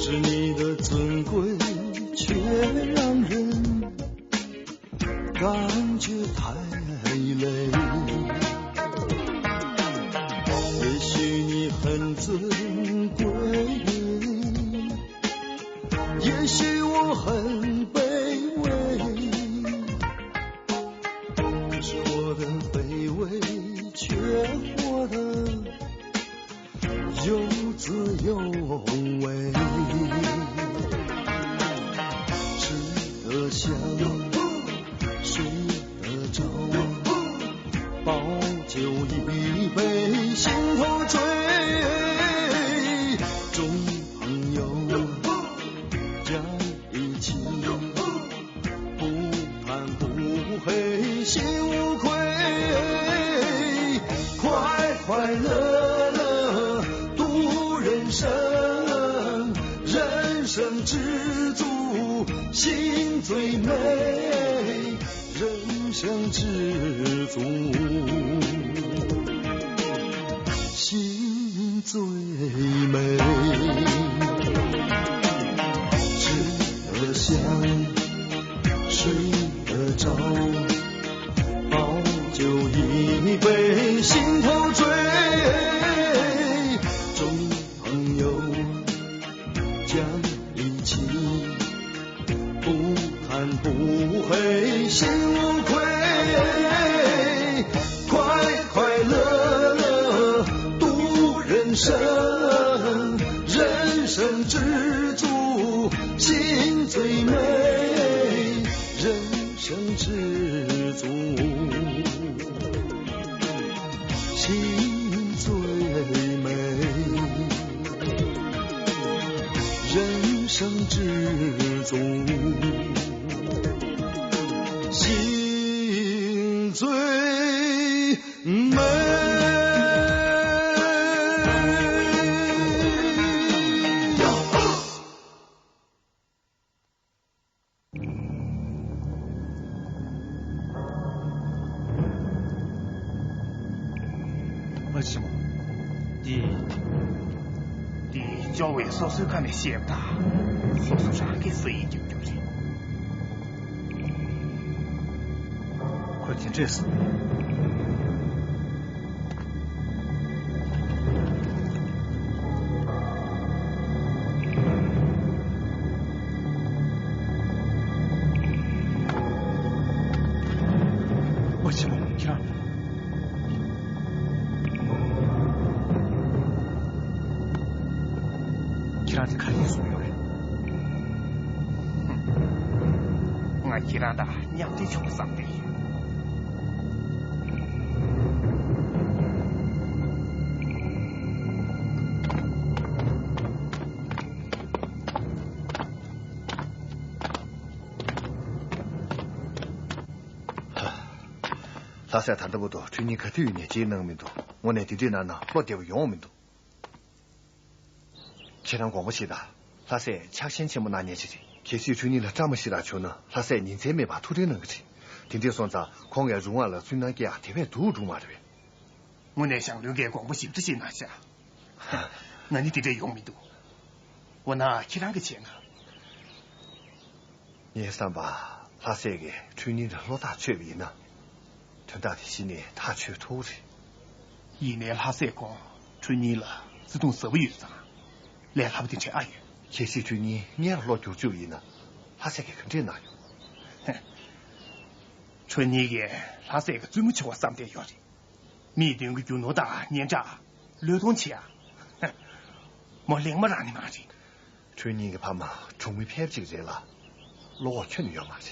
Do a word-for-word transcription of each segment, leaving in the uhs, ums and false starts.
是你的尊贵，却让人感觉太累。也许你很尊贵，也许我很卑微，可是我的卑微却活得 有滋有味。吃得香，睡得着，保酒一杯，心头醉。众朋友加一起， 不贪不黑心无愧，快快乐乐度人生，人生知足心最美，人生知足心 最美。吃得香，睡得着，保酒一杯心头醉。众朋友加一起， 不贪不黑心无愧，快快乐乐度人生，人生知足心最美，人生知足心最美。 人生之中，心最美。ཨ་ཆེན་མོ། འདི། འདི་ཅོ་བས་སོ་སོའི་ཁ་ནས་བཤད་པ་དང་། སོ་སོ་རང་གིས་ས་ཡིག་རྒྱབ་རྒྱུ་རེད། ཁོས་དེ་འདྲས་ཟེར། ཨོ་ཆེན་མོ། ཁྱེད་རང་། ཁྱེད་རང་དེ་ག་རེ་གསུངས་ཡོད་རེད། ང་ཁྱེད་རང་དང་མཉམ་འབྲེལ་བྱུང་བསམ་སྟེ། ལྷ་སྲས། ད་ལྟ་བར་དུ་ཁྲུས་གཉིས་ག་དུས་ཡིན་ནའི་རྗེས་གནང་མི་འདུག། དངོས་གནས་དེ་འདྲའི་ནང་ན་བློ་བདེ་བོ་ཡོང་མི་འདུག། ཁྱེད་རང་དགོངས་པ་བཞེས་དང་། ལྷ་སྲས་ཕྱག་ཞེན་ཆེན་པོ་གནང་མཁན་ཅིག་རེད། གལ་སྲིད་ཁྲུས་གཉིས་ལ་བཀྲ་མ་ཤིས་རང་བྱུང་ན། ལྷ་སྲས་ཉིན་མཚན་མེད་པར་ཐུགས་ཁྲལ་གནང་གི་རེད། དེ་འདྲ་སོང་ཙང་ཁོང་གིས་རུང་བ་ལ་སུན་སྣང་སྐྱེ་ཡག་དེ་བས་སྡུག་འགྲོ་མ་རེད་པས། དངོས་གནས་ཞང་བློན་གྱིས་དགོངས་པ་ཞིབ་ཏུ་བཞེས་གནང་ཤག། ང་ནི་དེ་འདྲ་ཡོང་མི་འདུག། འོ་ན་ཁྱེད་རང་གིས་བྱས་ན། ངའི་བསམ་པར་ལྷ་སྲས་ཀྱིས་ཁྲུས་གཉིས་ལ་བློ་ཐག་ཆོད་པ་ཡིན་ན། དོན་དག་དེ་གཞི་ནས་ཐག་ཆོད་ཐུབ་རེད། ཡིན་ནའི་ལྷ་སྲས་ཁོང་ཁྲུས་གཉིས་ལ་བརྩེ་དུང་ཟབ་པོ་ཡོད་ཙང་། ལས་སླ་པོ་དེ་འདྲ་ཨ་ཡོད། གལ་སྲིད་ཁྲུས་གཉིས་ངེད་ལ་བློ་བསྒྱུར་བཅུག་པ་ཡིན་ན། ལྷ་སྲས་ཀྱིས་ག་འདྲས་གནང་ཡོང་། ཁྲུས་གཉིས་ཀྱིས་ལྷ་སྲས་ཀྱི་བཙུན་མོ་བྱེད་པར་བསམ་བསྡད་ཡོད་རེད། མིག་མདུན་གྱི་རྒྱུ་ནོར་དང་སྙན་གྲགས། བློས་གཏོང་བྱེད་ཡ། མོ་གླེང་མ་རག་ནི་མ་རེད། ཁྲུས་གཉིས་ཀྱི་ཕ་མ་གྲོང་མི་ཕལ་པ་ཅིག་རེད་ལ། བློ་ཁོག་ཁྱོན་ནས་ཡོད་མ་རེད།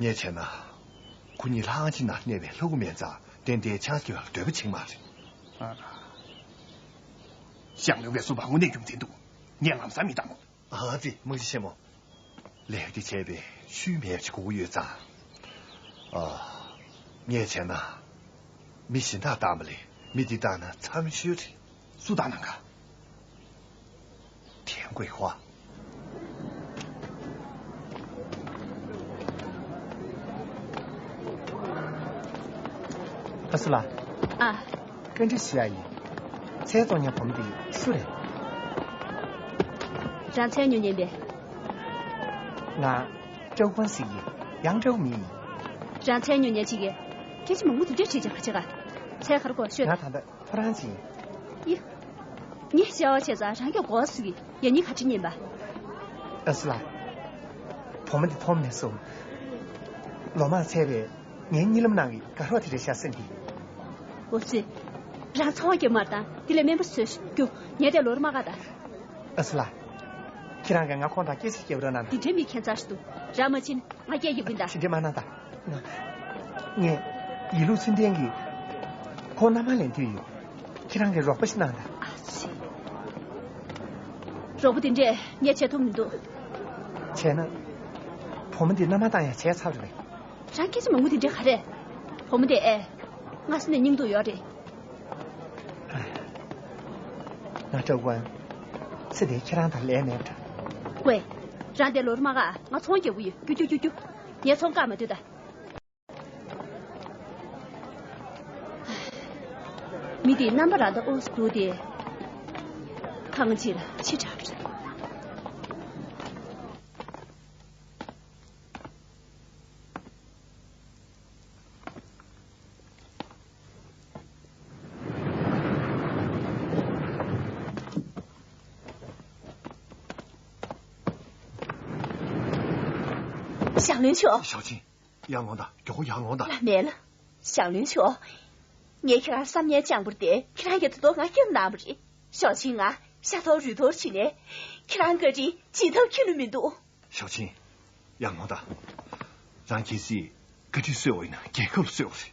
ངས་བྱས་ན། ཁོ་གཉིས་ལྷ་ཁང་གཅིག་ནང་གནས་པའི་ལྷ་སྐུ་མིན་ཙང་ཏན་ཏན་ཆང་སྐྱེ་བར་འདོད་པ་བྱེད་མ་རེད། ཨ། ཞང་བློན་གྱིས་གསུངས་པ་དངོས་གནས་རྒྱུ་མཚན་འདུག། ངས་ལམ་སང་མི་བཏང་། ཨ་ཙི། རྨང་གཞི་ཆེན་མོ། ལས་འདི་བྱས་པས་ཤུལ་མེད་ཅིག་དགོས་ཀྱི་ཡོད་ཙང་། ཨ། ངས་བྱས་ན། མི་གཞན་དག་བཏང་བ་ལས་མི་འདི་བཏང་ན་འཚམས་ཤོས་རེད། སུ་བཏང་གནང་ག། ཐན་ཀོའི་ཧྭ། ཨ་སུ་ལགས། ཨ། བཀའ་འདྲི་ཞུ་ཡ་ཡིན། ཚལ་བཙོང་མཁན་བུ་མོ་འདི་སུ་རེད། རང་མཚན་ཉོ་མཁན་པས། ང་ཀྲོའུ་ཀོན་ཟེར་གྱི། ཡང་ཀྲོའུ་མི་ཡིན། རང་མཚན་ཉོ་མཁན་ཅིག་གིས་སྐད་ཆ་མང་པོ་དེ་འདྲས་བྱས་ཀྱང་ག་བྱེད་ག་མཚན་ག་རེ་གོ་ཤོད་ད། ང་ད་ལྟ་ཁོ་རང་ཅིག་ཡིན། ཡ། ངས་བྱ་བ་བྱས་ཙང་རང་སྐྱོ་གོ་སུ་གི་ཡ་ཉི་ག་ཁྲི་ཉན་པ། ཨ་སི་ལ། བུ་མོ་འདི་མཐོང་མེད་སོང་། ལོ་མང་ཚད་པའི་ངའི་གཉིད་ལམ་ནང་གི་དགའ་རོགས་དེ་རེད་ཤག་སེམས་ཀྱི། འོ་ཙི། རང་ཚོང་རྒྱབ་མར་དང་དེ་ལས་སྨན་པ་བཟོས་ཤིག་རྒྱུགས། ངས་དེ་ལོར་མ་ག་ད། ཨ་སི་ལ། ཁྱེད་རང་གིས་ང་ཁོང་དང་སྐད་ཆ་བརྒྱབ་རོགས་གནང་དང་། འདི་འདྲའི་མི་ཁྱད་མཚར་ཞིག་འདུག་རང་མ་ཕྱིན་ང་སྐད་རྒྱབ་གིན་གདའ། ཕྱི་འདྲེ་མ་གནང་དང་། ངས་ཡིད་ལུགས་ཚུལ་ལྡན་གྱིས་ཁོང་མནའ་མ་ལེན་འདོད་ཡོད། ཁྱེད་རང་གིས་རོགས་པ་ཞིག་གནང་དང་། ཨ་ཙི། རོགས་པ་དེ་འདྲས་ངས་བྱེད་ཐུབ་མི་འདུག་བྱས་ན། བུ་མོ་འདི་མནའ་མ་བཏང་ཡ་བྱས་ཚར་རེད། རང་སྐད་ཆ་མང་པོ་དེ་འདྲས་ག་རེ། བུ་མོ་དེ་ཨེ། སྔ་ས་ནས་སྙིང་སྡུག་ཡོད་རེད། ང་ཀྲོའུ་ཀོན། ཚེ་འདིར་ཁྱེད་རང་དང་ལས་མེད་འདྲ། ཝེ། རང་དེ་ལོར་མ་ག་ང་ཚོང་རྒྱག་གི་ཡོད། རྒྱུགས་རྒྱུགས་རྒྱུགས་རྒྱུགས། ངས་ཚོང་བཀག་མ་སྡོད་ད། མི་དེའི་རྣམ་པ་རང་ད་ཨོ་སི་འདུག་སྟེ། ཁང་ཅིག་ལ་ཕྱི་དྲགས་རེད། ཞང་བློན་མཆོག་ཞའོ་ཆིན། ཡར་ལོངས་དང་། མགྱོགས་པོ་ཡར་ལོངས་དང་། ལ་མེད་ལ། ཞང་བློན་མཆོག་ངས་ཁྱེད་རང་བསམ་ཡས་སྤྱང་པོ་དེ་ཁྱེད་རང་གིས་ད་དུང་ང་སྐྱོན་གནང་བ་རེད། ཞའོ་ཆིན། ང་ཤ་ཐོར་རུས་ཐོར་བྱས་ནས་ཁྱེད་རང་བཀའ་དྲིན་བརྗེད་ཐབས་ཁྱོན་ནས་མི་འདུག་ཞའོ་ཆིན། ཡར་ལོངས་དང་། རང་གལ་སྲིད་བཀའ་དྲིན་གསོས་པ་ཡིན་ན་རྒྱལ་ཁབ་ལ་གསོས་པ་རེད།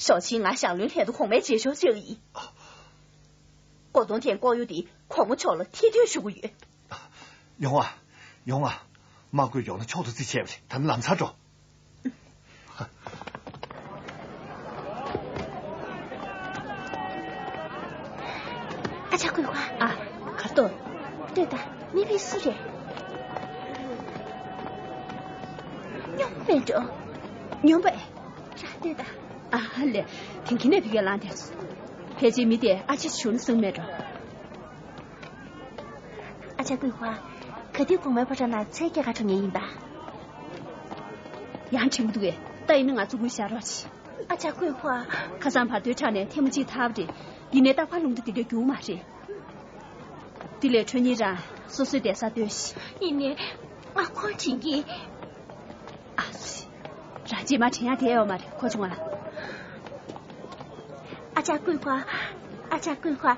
ཞའོ་ཆིན། ང་ཞང་བློན་ལྷན་དུ་གོང་མའི་རྗེས་ཕྱོགས་བཅར་ཡིན། ཀོ་ཙུང་ཐེན་ལྐོག་གཡོ་དེ་གོང་མ་མཆོག་ལ་ཐེར་འདོན་ཞུ་གི་ཡོད། ཡོང་ཨ། ཡོང་ཨ། དམག་དཔོན་ཡོང་ན་མཆོག་ཏུ་རྩིས་ཆེ་བ་རེད། ད་ནི་ལམ་སང་འགྲོ། ཨ་ཅག་ཀུན་ཧྭ། ཨ། གར་འདུག་ལྟོས་དང་། མི་ཕྱི་སུ་རེད། སྨྱོན་པ་མེད་འགྲོ། སྨྱོན་པ་ཨེ། རང་ལྟོས་དང་། ཨ་ལེ། དེང་གི་ནས་ཕ་གིར་ལངས་ཏེ། ཕལ་ཆེར་མི་དེས་ཨ་ཅེ་བྱུང་ན་བཟང་མེད་འགྲོ། ཨ་ཅག་ཀུན་ཧྭ། ག་དུས་གོང་མའི་ཕོ་བྲང་ནང་ཚལ་སྐྱེལ་ག་འགྲོ་མཁན་ཡིན་པ། ཡང་དྲན་གྱི་འདུག་གས། ད་ཡིན་ན་ང་ཚོ་གུས་བཞག་རོགས་བྱེད། ཨ་ཅག་ཀུན་ཧྭ། ཁ་སང་བར་དོའི་ཁྲག་ནས་ཐལ་མོ་གཅིག་ཐར་བ་རེད། ཡིན་ནའི་རྟག་པར་རླུང་རྟ་དེ་འདྲ་རྒྱུག་མ་རེད། དེ་ལས་ཁྲོ་ཉིན་རང་སོ་སོའི་བསྡད་སར་སྡོད་ཤིག་ཡིན་ནའི་ང་ཁོང་དྲན་གྱི། ཨ་ཙི། རང་རྗེས་མ་དྲན་ཡག་དེ་ཡོད་མ་རེད། ཁོ་བྱུང་ང་། ཨ་ཅག་ཀུན་ཧྭ། ཨ་ཅག་ཀུན་ཧྭ།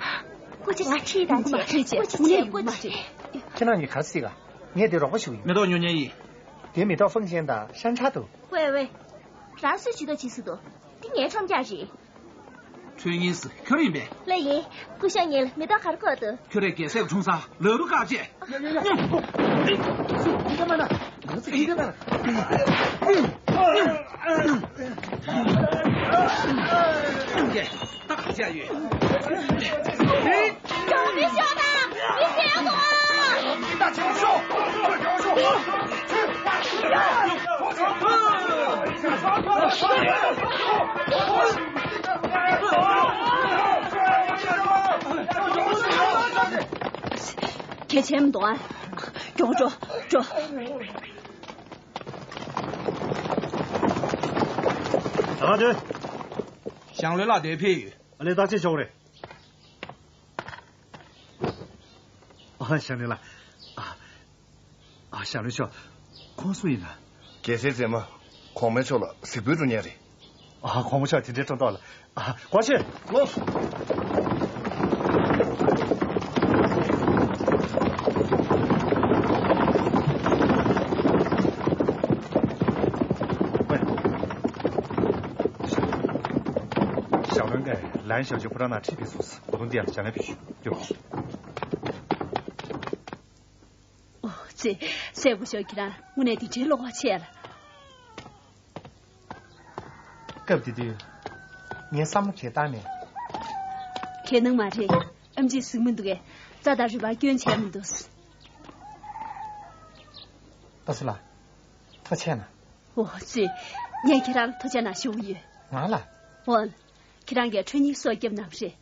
སྐུ་མཁྱེན། ང་ཁྲིད་དང་བྱེད། སྐུ་མཁྱེན། དངོས་གནས་ཡོང་གི་མ་རེད། ཁྱེད་རང་གཉིས་ག་རེ་བྱེད་ག་ངས་དེ་རོགས་པ་ཞུ་གི་ཡོད། མེ་ཏོག་ཉོ་མཁན་ཡིན། དེ་མེ་ཏོག་ཧྥང་ཅན་དང་ཧྲན་ཁྲ་འདུག་ཝེ་ཝེ། རང་སུས་ཇུས་གཏོགས་བྱེད་སྲིད་དོ། འདི་ངའི་ཁྲོམ་རྒྱག་རེད། ཁྲོན་ཉིན་སི་ཁྱོད་ཡིན་པས། ལགས་ཡིན། སྐུ་ཞབས་ངེད་ལ་མེ་ཏོག་ག་རེ་དགོས་འདུག་ཁྱོད་རའི་རྒྱལ་སྲས་འཁྲུངས་སར་ལག་རུ་བཀག་ཅེས། ཡ་ཡ་ཡ། སུ་ཡིན་ག་མ་ན། ང་ཚོ་ཡིན་ག་མ་ན། ད་ག་བྱས་ཡོད། ཀྲོའུ་མི་ཤོག་དང་མི་བསད་དགོས། གལ་ཆེན་མི་འདུག་ཨ། མགྱོགས་འགྲོ་འགྲོ། ད་ག་དུས། ཞང་བློན་ལགས་འདིར་ཕེབས་ཡོད། ཨ་ལས་བརྟག་དཔྱད་ཆོག་རེད། ཨ་ཞང་བློན་ལགས། ཨ། ཨ་ཞང་བློན་མཆོག་ཁོང་སུ་ཡིན་ན། རྒྱལ་སྲས་མཛད་མ། གོང་མའི་ཕྱོགས་ལ་གཟིགས་འབུལ་འགྲོ་མཁན་རེད། ཨ་གོང་མ་མཆོག་དེ་འདྲའི་སྤྲོ་མདོག་ལ། ཨ་སྐོར་ཆེ། ལོ། ཞང་བློན་གྱིས་ལན་ཞབས་ཀྱི་ཕོ་བྲང་ནང་ཁྲིད་ཕེབས་སོང་། ད་དུང་འདི་ཡང་ཞལ་ལག་ཕུལ་ཞུ། ཡོ། ཨོ་ཙི། སྲས་སྐུ་ཞབས་ཁྱེད་རང་དངོས་གནས་འདི་འདྲའི་བློ་ཁོག་ཆེ་ལ། སྐབས་དེ་དུས་ངའི་བསམ་བློ་གས་བཏང་ནས། གས་གནང་མ་རེད། ཨེམ་ཆིས་གཟིགས་མི་འདུག་གས། རྩྭ་དང་རུས་པར་སྐྱོན་བྱས་མི་འདུག་ཨ་སུ་ལགས། ཐུགས་རྗེ་གནང་། ཨོ་ཙི། ངས་ཁྱེད་རང་ལ་ཐུགས་རྗེ་གནང་ཞུ་གི་ཡོད། ང་ལ། འོན། ཁྱེད་རང་གིས་ཁྲོན་ཉིན་སྲོག་བསྐྱབས་གནང་བ་རེད།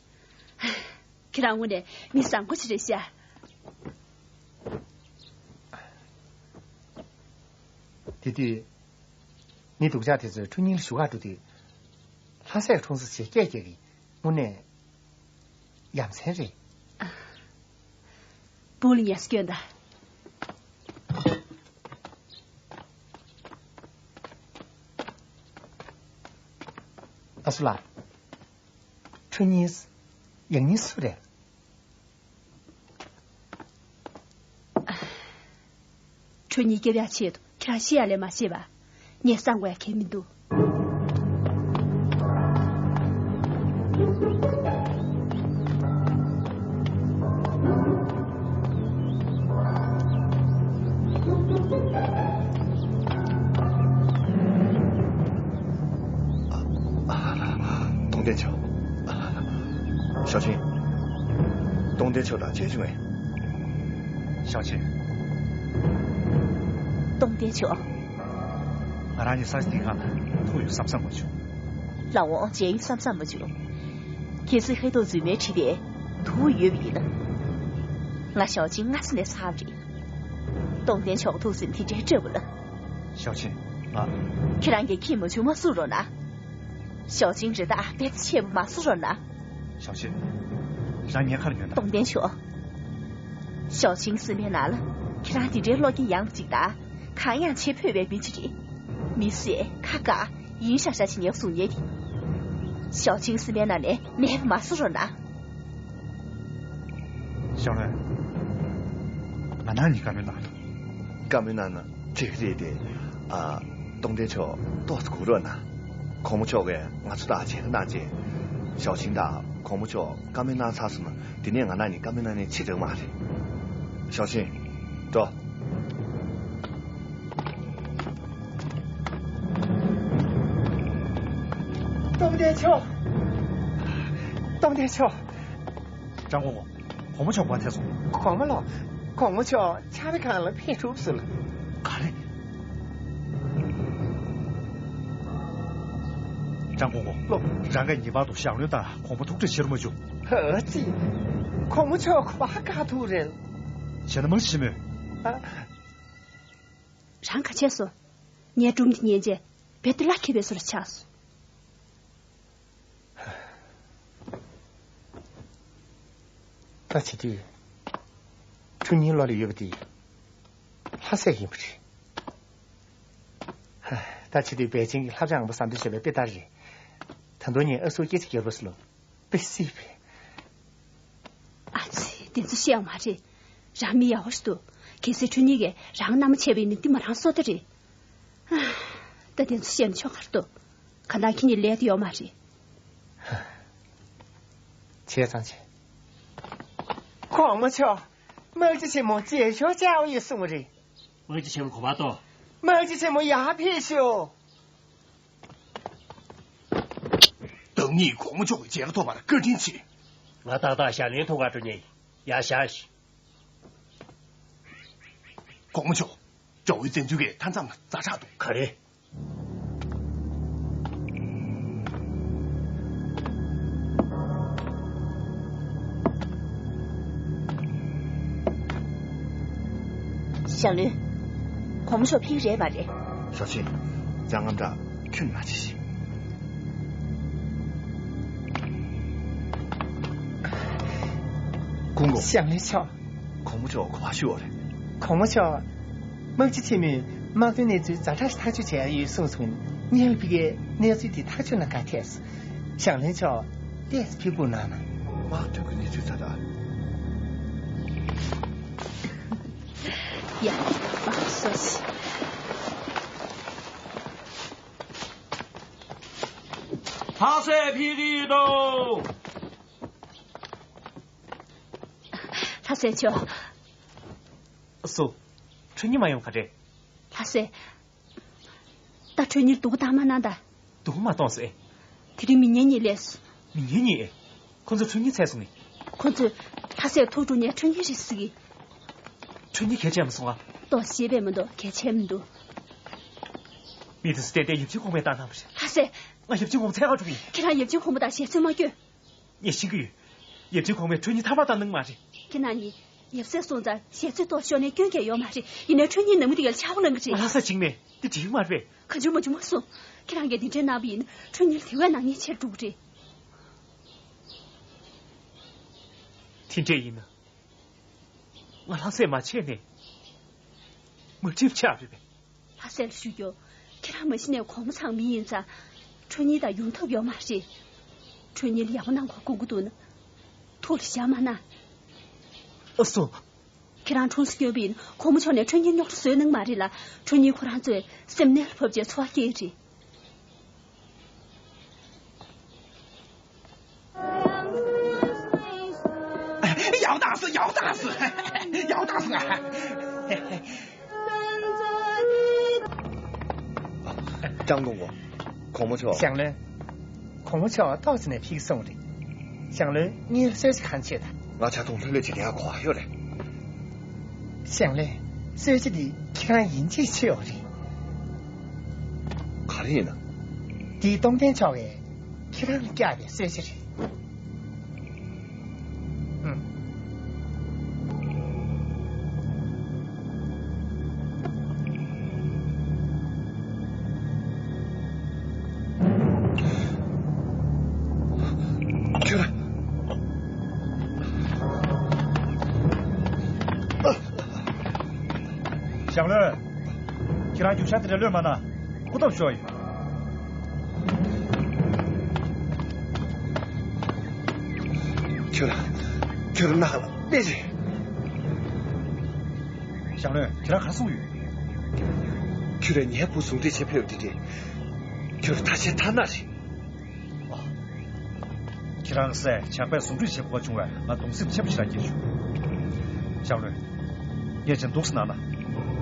ཁྱེད་རང་དངོས་གནས་མི་བཟང་པོ་ཞིག་རེད་ཤག་དེ་དུས་ངའི་སྡུག་ཅག་དེ་ཚོས་ཁྲུ་ཉིན་ལ་ཞུ་ག་འགྲོ་དུས། ལྷ་སའི་འཁྲུངས་ས་ཞེས་སྐད་རྒྱག་གི། དངོས་གནས་ཡ་མཚན་རེད། བུ་ལ་ངལ་གསོ་སྐྱོན་དང་། ཨ་སུ་ལགས། ཁྲུ་ཉིན། ཡང་ཉིན་སུ་རེད། ཁྲུ་ཉིན་སྐྱོབ་ཡག་ཆེད་དུ་ཁྱེད་རང་ཤི་ཡག་ལས་མ་བྱེད་པ། ངས་གསང་དགོས་ཡག་གལ་མི་འདུག་གཏོང་ལྡན་ཆོག་ཞའོ་ཆིན། གཏོང་ལྡན་ཆོག་དང་མཇལ་བྱུང་ངས། ཞའོ་ཆིན། གཏོང་ལྡན་ཆོག་ང་རང་གཉིས་ས་ཆ་འདི་སྒང་ལ་ཐུག་ཡོང་བསམ་བསམ་མ་བྱུང་། ལགས་འོང་། མཇལ་ཡོང་བསམ་བསམ་མ་བྱུང་། གལ་སྲིད་ཧེ་ཏོ་རྫུན་མའི་བྲིས་པས་ཐུག་ཡོད་པ་ཡིན་ན། ང་ཞའོ་ཆིན་སྔ་ས་ནས་ཚར་བ་རེད། གཏོང་ལྡན་ཆོག་ཐུགས་སེམས་དེ་འདྲའི་སྤྲོ་པོ་ལ། ཞའོ་ཆིན། ང་། ཁྱེད་རང་གིས་ཁྱི་མ་བྱུང་མ་བཟོ་རོགས་གནང་། ཞའོ་ཆིན་རེ་ད་དཔེ་ཆེན་པོ་མ་བཟོ་རོགས་གནང་། ཞའོ་ཆིན། རང་ངའི་ཁ་ལ་ཉོན་དང་། གཏོང་ལྡན་ཆོག་ཞའོ་ཆིན་སེམས་པའི་ནང་ལ་ཁྱེད་རང་དེ་འདྲའི་བློ་སྐྱེད་ཡངས་པ་ཅིག་དང་། གང་ཡང་བྱེད་ཕོད་པའི་མི་ཅིག་རེད། མི་བསད་ཁ་བཀག་ཡིན་ཤག་ཤག་བྱེད་ཉེས་བཟུང་ཉེས་དེ། ཞའོ་ཆིན་སེམས་པའི་ནང་ནས་ནད་པ་མ་བཟོ་རོགས་གནང་། ཞའོ་ལོན། ང་རང་གཉིས་བཀའ་མོལ་གནང་། བཀའ་མོལ་གནང་ན་འགྲིག་གི་རེད་དེ། ཨ། གཏོང་ལྡན་མཆོག་ཏོག་ཙམ་སྒུག་རོགས་གནང་། གོང་མ་མཆོག་གིས་ང་ཚོ་དང་མཇལ་ཁ་གནང་རྗེས། ཞའོ་ཆིན་དང་གོང་མ་མཆོག་བཀའ་མོལ་གནང་ཚར་སོང་ན། དེ་ནས་ང་རང་གཉིས་བཀའ་མོལ་གནང་ནས་ཕྱིར་འགྲོ་གི་མ་རེད། ཞའོ་ཆིན། འགྲོ། གཏོང་ལྡན་མཆོག་གཏོང་ལྡན་མཆོག་ཀྲང་གོ་གོ། གོང་མ་མཆོག་ག་པར་ཐད་སོང་། གོང་མ་ལགས། གོང་མ་མཆོག་ཕྱག་དཔེ་ཁང་ལ་ཕེབས་གྲུབ་སོང་ལགས། ག་རེ། ཀྲང་གོ་གོ། ལགས། རང་གིས་ངེས་པར་དུ་ཞང་བློན་དང་གོང་མ་ཐུག་འཕྲད་བྱེད་རོགས་མ་བྱུང་། ཨ་ཙི། གོང་མ་མཆོག་ག་པར་བཀག་ཐུག་རེད། བྱས་ན་མང་ཆེ་མོད། ཨ། རང་ག་བྱས་སོང་། ངའི་སྒྲུང་འདི་ཉན་རྗེས་རྦད་དེ་བླ་འཁྱེར་བའི་བཟོ་འདྲ་ཆགས་སོང་། ད་བྱེད་དུས། ཁྲུ་ཉིན་བློ་ལ་ཡོད་པ་དེ་ལྷ་སྲས་ཡིན་པ་རེད། ད་བྱེད་དུས་པེ་ཅིང་གི་ལྷ་བྲང་ངང་པ་ཟམ་པའི་བྱས་པའི་དཔེ་ལྟར་རེད། ད་དུང་ངས་ཨ་སུའི་སྐད་ཆ་རྒྱལ་པོ་སུ་ལོ། དཔེ་སྲིད་པས། ཨ་ཙི། དེ་ཚོ་བཤད་ཡོང་མ་རེད། རང་མི་ཡག་པོ་ཞིག་འདུག་གལ་སྲིད་ཁྲུ་ཉིན་གྱིས་རང་མནའ་མ་བྱས་པ་ཡིན་ན་འདི་མ་རང་སྲོག་དེ་རེད། ཨ། ད་དེ་ཚོ་བཤད་ན་ཆོག་ག་རེ་འདུག་གང་ལྟར་ཁྱེད་གཉིས་ལས་དེ་ཡོད་མ་རེད། བྱས་ཙང་བྱས། གོང་མ་མཆོག་དམག་སྤྱི་ཆེན་མོ་མཇལ་ཞོར་བཅར་བ་ཡོད་གསུངས་པ་རེད། དམག་སྤྱི་ཆེན་མོ་གོ་བ་ཏོ། དམག་སྤྱི་ཆེན་མོ་ཡར་ཕེབས་ཤོག་བདག་ཉིད་གོང་མ་མཆོག་གི་མཇལ་ཁ་ཐོབ་པར་བཀའ་དྲིན་ཆེ། ང་ཏག་ཏག་ཞང་བློན་ཐུག་ག་འགྲོ་ཉེ་ཡིན། ཡར་བཞག་ཤིག་གོང་མ་མཆོག་དགྲ་བོའི་བཙན་འཛུལ་གྱིས་མཐའ་མཚམས་ལ་ཛ་དྲག་འདུག་ག་རེ། ཞང་བློན། གོང་མ་མཆོག་ཕེབས་རེད་མ་རེད། ཞའོ་ཆིན། ཅང་ངམ་དྲག་ཁྱོན་མ་བྱེད་ཤིག་ཀུང་གོ། ཞང་བློན་མཆོག་གོང་མ་མཆོག་ག་པར་བཞུགས་ཡོད་རེད། གོང་མ་མཆོག་དམག་སྤྱི་ཆེན་མོས་དམག་དོན་གནས་ཚུལ་ཛ་དྲག་ཞིག་ཐག་གཅོད་བྱས་ཡོད་གསུངས་སོང་། ངས་ལ་ཕི་གའི་གནས་ཚུལ་དེ་ཐག་གཅོད་ན་དགའ་ཐལ། ཞང་བློན་མཆོག་ཏོག་ཙམ་ཕེབས་སྒུག་གནང་ན། དམག་དོན་གྱི་གནས་ཚུལ་ཛ་དྲག་ཡ། སོ་ཞིག་ལྷ་སྲས་ཕེབས་ཀྱི་འདུག་ལྷ་སྲས་མཆོག་སུ། ཁྲུ་ཉིན་མ་ཡོང་ག་རེ། ལྷ་སྲས། ད་ཁྲུ་ཉིན་སྡུག་གཏམ་མ་གནང་ད། སྡུག་མ་གཏོང་ཟེར། དེ་རིང་མི་ངན་གཉིས་སླེབས་སོང་། མི་ངན་གཉིས། ཁོ་ཚོ་ཁྲུ་ཉིན་འཚོལ་སོང་ངས། ཁོ་ཚོས་ལྷ་སྲས་ཐུག་འགྲོ་ནས་ཁྲུ་ཉིན་རེད་ཟེར་གི། ཁྲུ་ཉིན་ག་རེ་བྱས་མ་སོང་ཨ། ཏོག་ཙམ་ཤེས་པས་མི་འདུག་གལ་ཆེ་མི་འདུག་མི་དེ་ཚོ་ཏན་ཏན་ཡབ་ཆེན་གོང་མས་བཏང་གནང་བ་རེད། ལྷ་སྲས། ང་ཡབ་ཆེན་གོང་མ་འཚོལ་ག་འགྲོ་གི་ཡིན། ཁྱེད་རང་ཡབ་ཆེན་གོང་མ་དང་ཞལ་འཚོལ་མ་སྐྱོད། ངས་ཤེས་ཀྱི་ཡོད། ཡབ་ཆེན་གོང་མས་ཁྲོན་ཉི་ཐར་པ་བཏང་གནང་མ་རེད། ཁྱེད་རང་གཉིས་ཡབ་སྲས་སོང་ཙང་ཞལ་རྩོད་གཏོར་ཤོར་ནས་སྐྱོན་གང་ཡང་ཡོད་མ་རེད། ཡིན་ནའི་ཁྲོན་ཉིས་ནང་མི་དེ་གར་ཆག་སྒོ་ལངས་གི་རེད། ང་ལྷ་ས་བྱིངས་མེད་དེ་འགྲིག་གི་མ་རེད། གང་བྱུང་མ་བྱུང་མ་གསུང་། ཁྱེད་རང་གིས་དེ་འདྲ་གནང་བ་ཡིན་ན་ཁྲོན་ཉི་ལ་དེ་བས་ནག་ཉེས་ཆེ་རུ་འགྲོ་གི་རེད། དེ་འདྲ་ཡིན་ན། ང་ལྷ་སས་མ་ཆད་ནས་མ་འགྲིག་ཆགས་རེད་པས། ལྷ་སའི་ཞུ་རྒྱུ། ཁྱེད་རང་མ་གཞི་ནས་གོང་མ་ཚང་མི་ཡིན་ཙང་། ཁྲོན་ཉི་དང་ཡོང་ཐབས་ཡོད་མ་རེད། ཁྲོན་ཉི་ལ་ཡག་པོ་གནང་དགོས་དགོངས་ཀྱི་འདུག་ན། ཐུགས་ལ་བཞག་མ་གནང་། ཨ་སོ། ཁྱེད་རང་ཁྲུང་སུ་སྐྱོན་པ་ཡིན་ན་གོང་མ་མཆོག་ནས་ཁྲོན་ཉི་རྙོག་དྲ་བཟོས་གནང་མ་རེད་ལ། ཁྲོན་ཉི་ཁོ་རང་ཚོས་སེམས་ནད་ལ་བབས་བྱས་འཚོ་བ་སྐྱེལ་རེད། ཡག་ཏག་སོ། ཡག་ཏག་སོ། ཡག་ཏག་སོ། ཀྲང་ཀྲུང་གོ། གོང་མ་མཆོག་ཞང་བློན། གོང་མ་མཆོག་ཏོག་ཙམ་ནས་ཕེབས་སོང་རེད། ཞང་བློན་ངའི་གསོལ་ཇ་གང་བྱེད་དང་། ང་ཇ་དུང་ལྷོད་ལྷོད་ཅིག་ལེན་ག་འགྲོ་གི་ཡོད་རེད། ཞང་བློན། གསོལ་ཇ་འདི་ཁྱེད་རང་ཡིན་གཅིག་མཆོད་ཡོད་རེད། ག་རེ་ཡིན་ན། འདི་སྟོང་ལྡན་མཆོག་གིས་ཁྱེད་རང་ལ་བསྐྱལ་བའི་གསོལ་ཇ་རེད། ཨུམ། ཁྱོད་རང་། ཞང་བློན། ཁྱེད་རང་རྒྱུག་ཤར་དེ་འདྲ་གློད་མ་གནང་། སྐུ་སྟོབས་ཤོར་ཡིན། ཁྱོད་རང་། ཁྱོད་རང་ནག་ལ་གནས་རེད། ཞང་བློན། ཁྱེད་རང་ག་རེ་གསུང་གི་ཡོད། ཁྱོད་རང་ངའི་བུ་ཟུང་འབྲེལ་བྱེད་ཕེབས་དེ་འདྲས། ཁྱོད་རང་ཐ་ཆད་ཐ་ན་རེད། ཨ། ཁྱེད་རང་སྲས་ཇག་པས་ཟུང་འབྲེལ་བྱེད་དགོས་པ་བྱུང་བས་ང་གདུང་སེམས་ཆེན་པོ་ཞེ་དྲག་སྐྱེས་བྱུང་། ཞང་བློན། ངས་ཅིག་འདུག་སེ་གནང་ན།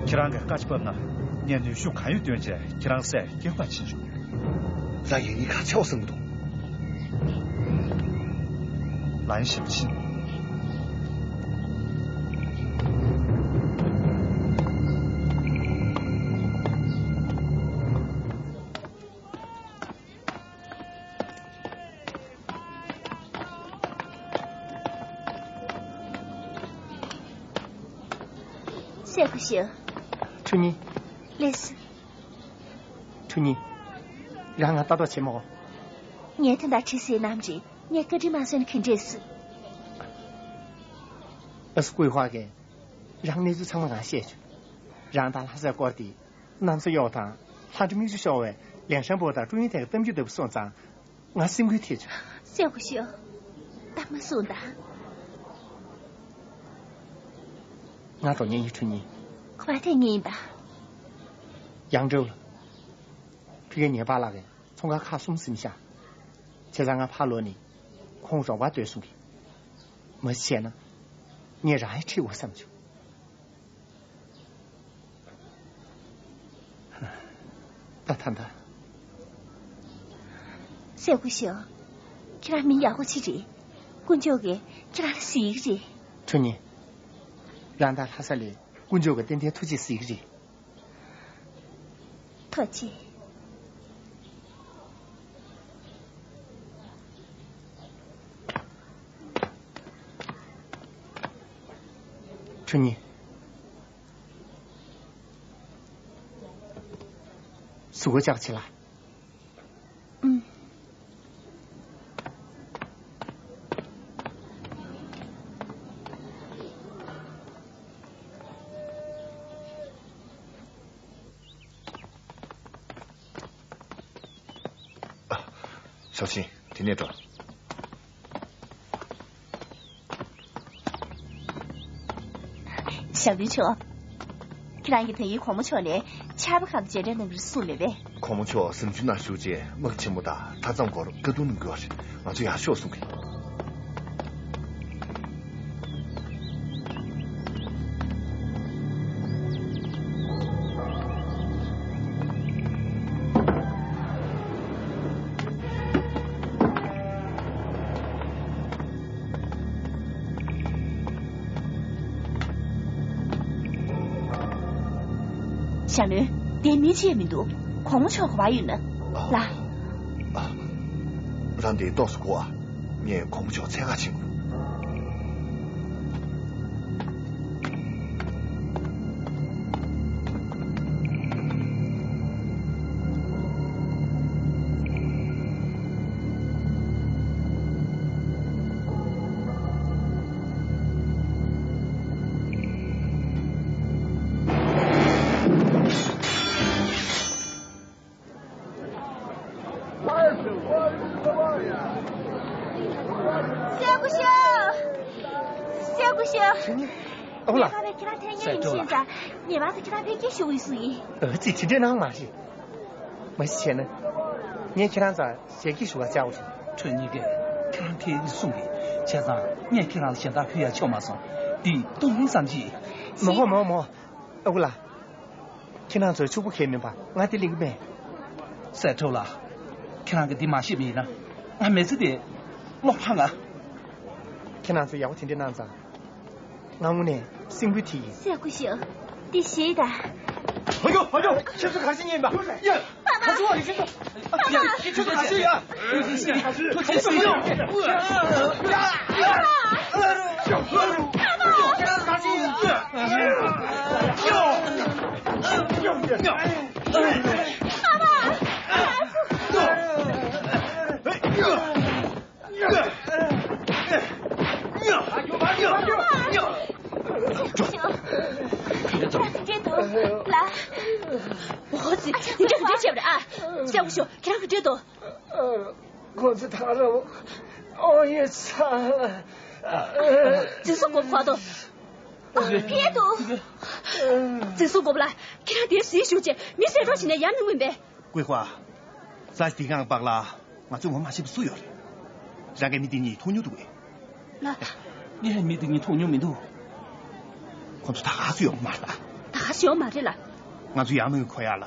ཁྱེད་རང་གིས་བཀའ་ཅིག་ཕབ་ན། ངས་ནུས་ཤུགས་གང་ཡོད་བཏོན་བྱས་ཁྱེད་རང་སྲས་སྐྱོབ་པར་ཕྱིན་ཆོག་ལ་ཡིན་ནི་ག་ཆེ་བ་བསམ་གི་འདུག་ལན་ཞིབ་ཕྱིན། སྲས་སྐུ་ཞབས། ཁྲུང་ཉི། ལགས་སོ། ཁྲུང་ཉི། རང་ང་ལྟ་རྟོག་བྱེད་མོ། ངས་དོན་དག་དྲིས་ཟིན་ནམ་རེད། ངས་བཀའ་འདྲི་མ་བཟོས་ན་ག་འདྲས་སོང་། ཨ་སུ་ཀུའི་ཧྭ་གིས་རང་གནས་ཚུལ་ཚང་མ་ང་བཤད་བྱུང་། རང་དང་ལྷ་སའི་སྐོར་དེ། གནམ་ས་གཡོག་དང་ལྷ་འདྲེ་མིག་ཆུ་ཤོར་བའི་ལན་ཧྲན་པོ་དང་ཀྲུང་ཡིན་ཐད་ཀྱི་གཏམ་རྒྱུད་ལྟ་བུ་སོང་ཙང་། ང་སེམས་འགུལ་ཐེབས་བྱུང་། སྲས་སྐུ་ཞབས། གཏམ་མ་གསུང་དང་། ང་དང་གཉེན་ཉེ་ཁྲུང་ཉི། ཁོ་པ་དེ་ངེད་ཡིན་པ། ཡང་འབྲེལ་ལ། ཕ་གི་ཉེ་པ་ལགས་ཀྱིས་ཚོང་ཁང་ཁག་གསུམ་ཟིན་ཤག་བྱས་ཙང་ང་ཕར་ལོག་ནས་ཁོང་རོགས་པ་སྡོད་གསུང་གི། མ་གཞི་བྱས་ན། ངས་རང་ཡང་ཁྲིད་དགོས་བསམ་བྱུང་། ད་ད་ད། སྲས་སྐུ་ཞབས། ཁྱེད་རང་མི་ཡག་པོ་ཅིག་རེད། དཀོན་མཆོག་གིས་ཁྱེད་རང་ལ་གཟིགས་ཀྱི་རེད། ཁྲུང་ཉི། རང་ད་ལྷ་ས་ལ་དཀོན་མཆོག་གིས་ཏན་ཏན་ཐུགས་རྗེ་གཟིགས་ཀྱི་རེད། ཐུགས་རྗེ་ཆེ། ཁྲུང་ཉི། གཟུགས་པོ་ཅག་ཆེ་ལ། ཨུམ། ཞའོ་ཆིང་། དེ་ནས་འགྲོ། ཞང་བློན་མཆོག་ཁྱེད་རང་གིས་ད་ཡིན་གོང་མ་མཆོག་ནས་ཆར་པ་ཁང་དུ་མཇལ་འཕྲད་གནང་གི་རེད་གསུངས་མེད་པས། གོང་མ་མཆོག་གཟིམ་ཆུང་ནང་བཞུགས་རྗེས་དམག་ཆེན་མོ་དང་མཐའ་མཚམས་སྐོར་བཀའ་བསྡུར་གནང་དགོས་པ་རེད། ང་ཚོ་ཡར་ཤོག་གསུང་གི། ཞང་བློན། དེ་མི་ཅིག་མི་འདུག་གོང་མ་མཆོག་ག་པར་ཡོད་ན། ལགས། རང་འདིར་ཏོག་ཙམ་སྒུག་ཨ། ངས་གོང་མ་མཆོག་འཚོལ་ག་ཕྱིན་དགོས། སྲས་སྐུ་ཞབས། སྲས་སྐུ་ཞབས། ཨ་ཁུ་ལགས། ངས་ཁ་བའི་ཁྱེད་རང་ཐད་ཉན་ཡིན་ཤེས་ཙང་ངེས་པར་དུ་ཁྱེད་རང་ཕན་སྐྱེད་ཞུ་གི་སུ་ཡིན། ཨ་ཙི་དེ་འདྲས་གནང་མ་རེད། མ་གཞི་བྱས་ན། ངས་ཁྱེད་རང་ཚོར་ཞལ་གྱིས་ཞུ་བ་བཅར་བ་རེད། ཁྱོད་གཉིས་ཀས་ཁྱེད་རང་ཐད་ནས་གསུངས་པས་བྱས་ཙང་ངས་ཁྱེད་རང་ལ་ཞལ་ཏ་ཕུལ་ཡ་ཆོག་མ་སོང་། འདི་སྟོང་ཉིད་ཙམ་ཅིག་མ་དགོས་མ་དགོས་མ་དགོས། ཨ་ཁུ་ལགས། ཁྱེད་རང་ཚོས་ཕྱུག་པོ་གས་མིན་པ་ང་དེ་ལེན་གི་མེད། སྲས་ཁྲོ་ལགས། ཁྱེད་རང་གིས་འདི་མ་ཤེས་པ་ཡིན་ན། ང་མི་ཚེ་འདི་བློ་ཕངས་ང་། ཁྱེད་རང་ཚོས་ཡག་པོ་དེ་འདྲས་གནང་ཙང་། ང་དངོས་གནས་སེམས་འགུལ་ཐེབས་ཡིན། སྲས་སྐུ་ཞབས། འདི་ཞེས་དང་། ཧ་ཡོ་ཧ་ཡོ། ཁྱེད་ཚོ་ག་ཞིག་ཉན་པ། ཡ། ག་ཚོད་ཡིན་ཁྱེད་ཚོ། ཁྱེད་ཚོ་ག་ཞིག་ཡ། ཁྱེད་ཚོ་ག་ཞིག་ཡ། འགྲོ། འགྲོ། འགྲོ། ལ། འོ་ཙི། འདི་འདྲ་འདི་འདྲ་བྱས་པ་རེད་ཨ། སྲས་སྐུ་ཞབས་ཁྱེད་རང་གིས་འགྲོ་དོ། ཁོང་ཚོ་ད་རུང་ཨོ་ཡེ་ཚ། འཛིན་བཟུང་དགོས་གོ་དོ། ཕེབས་དོ། འཛིན་བཟུང་དགོས་པ་ལ་ཁྱེད་རང་དེར་གཟིགས་བཞུགས་བྱས་མི་བསད་གྲོགས་བྱེད་ནས་ཡར་མི་ངུས་པས། ཀུའེ་ཧྭ། ས་ཆ་འདི་གང་སྤག་ལ། ང་ཚོས་ངོ་མ་ཤེས་པ་སུ་ཡོད་རེད། རང་གིས་མི་འདི་གཉིས་མཐོང་མྱོང་འདུག་གས། ལགས། ངས་མི་འདི་གཉིས་མཐོང་མྱོང་མི་འདུག་ཁོང་ཚོ་ད་ག་སུ་ཡོང་མ་རེད་ད། ད་ག་སུ་ཡོང་མ་རེད་ལགས། ང་ཚོ་ཡང་མི་གོ་ཡ་ལ།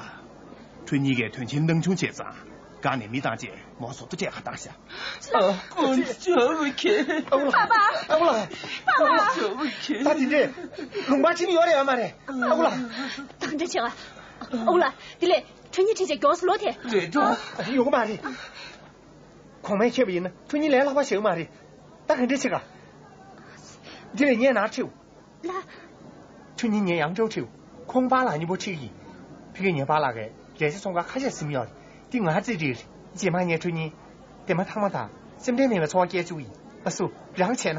ཁྲུན་གཉིས་ཀས་དོན་ཆེན་སྣང་ཆུང་བྱས་ཙང་། སྒང་ནས་མི་བཏང་རྗེས་མོ་བཟོ་ལྟ་སྤྲད་ག་བཏང་ཤག་ཨ་ཁུ་ཇོ་བོ་ཁྱེད། ཨ་ཁུ་ལགས། ཨ་ཁུ་ལགས། ཨ་ཁུ་ཇོ་བོ་ཁྱེད། ད་དེ་འདྲས་ལུང་པ་ཕྱིན་ཡོད་རེད་ཡོད་མ་རེད། ཨ་ཁུ་ལགས། ད་ག་འདྲས་བྱེད་ག་ཨ་ཁུ་ལགས། དེ་ལས་ཁྲུན་གཉིས་ཁྲིད་བྱས་མགྱོགས་སུ་ལོག་ཐལ། རེད་འགྲོ། ཡོང་གི་མ་རེད། གོང་མས་མཁྱེན་པ་ཡིན་ན་ཁྲུན་གཉིས་ལས་སླ་པོ་ཞིག་མ་རེད། ད་ག་འདྲས་བྱེད་ག་དེ་ལས་ངས་ནར་ཁྲིད། ལགས། ཁྲུན་གཉིས་ངས་ཡང་ཁྲིད། ཁོང་པཱ་ལགས་གཉིས་པོ་ཁྲིད་ཀྱིས། ཕ་གིར་ངའི་པཱ་ལགས་ཀྱིས་རས་ཆ་ཚོང་ཁང་ཁ་ཤས་ཟིན་ཡོད་རེད། འདི་ང་རྩིས་རིགས་རེད། རྗེས་མ་ངས་ཁྲུན་གཉིས་དེ་མ་ཐག་མ་ཐག་སེམས་ཁྲལ་མེད་པའི་འཚོ་བ་སྐྱེལ་བཅུག་ཡིན། ཨ་སུ། རང་བྱས་ན།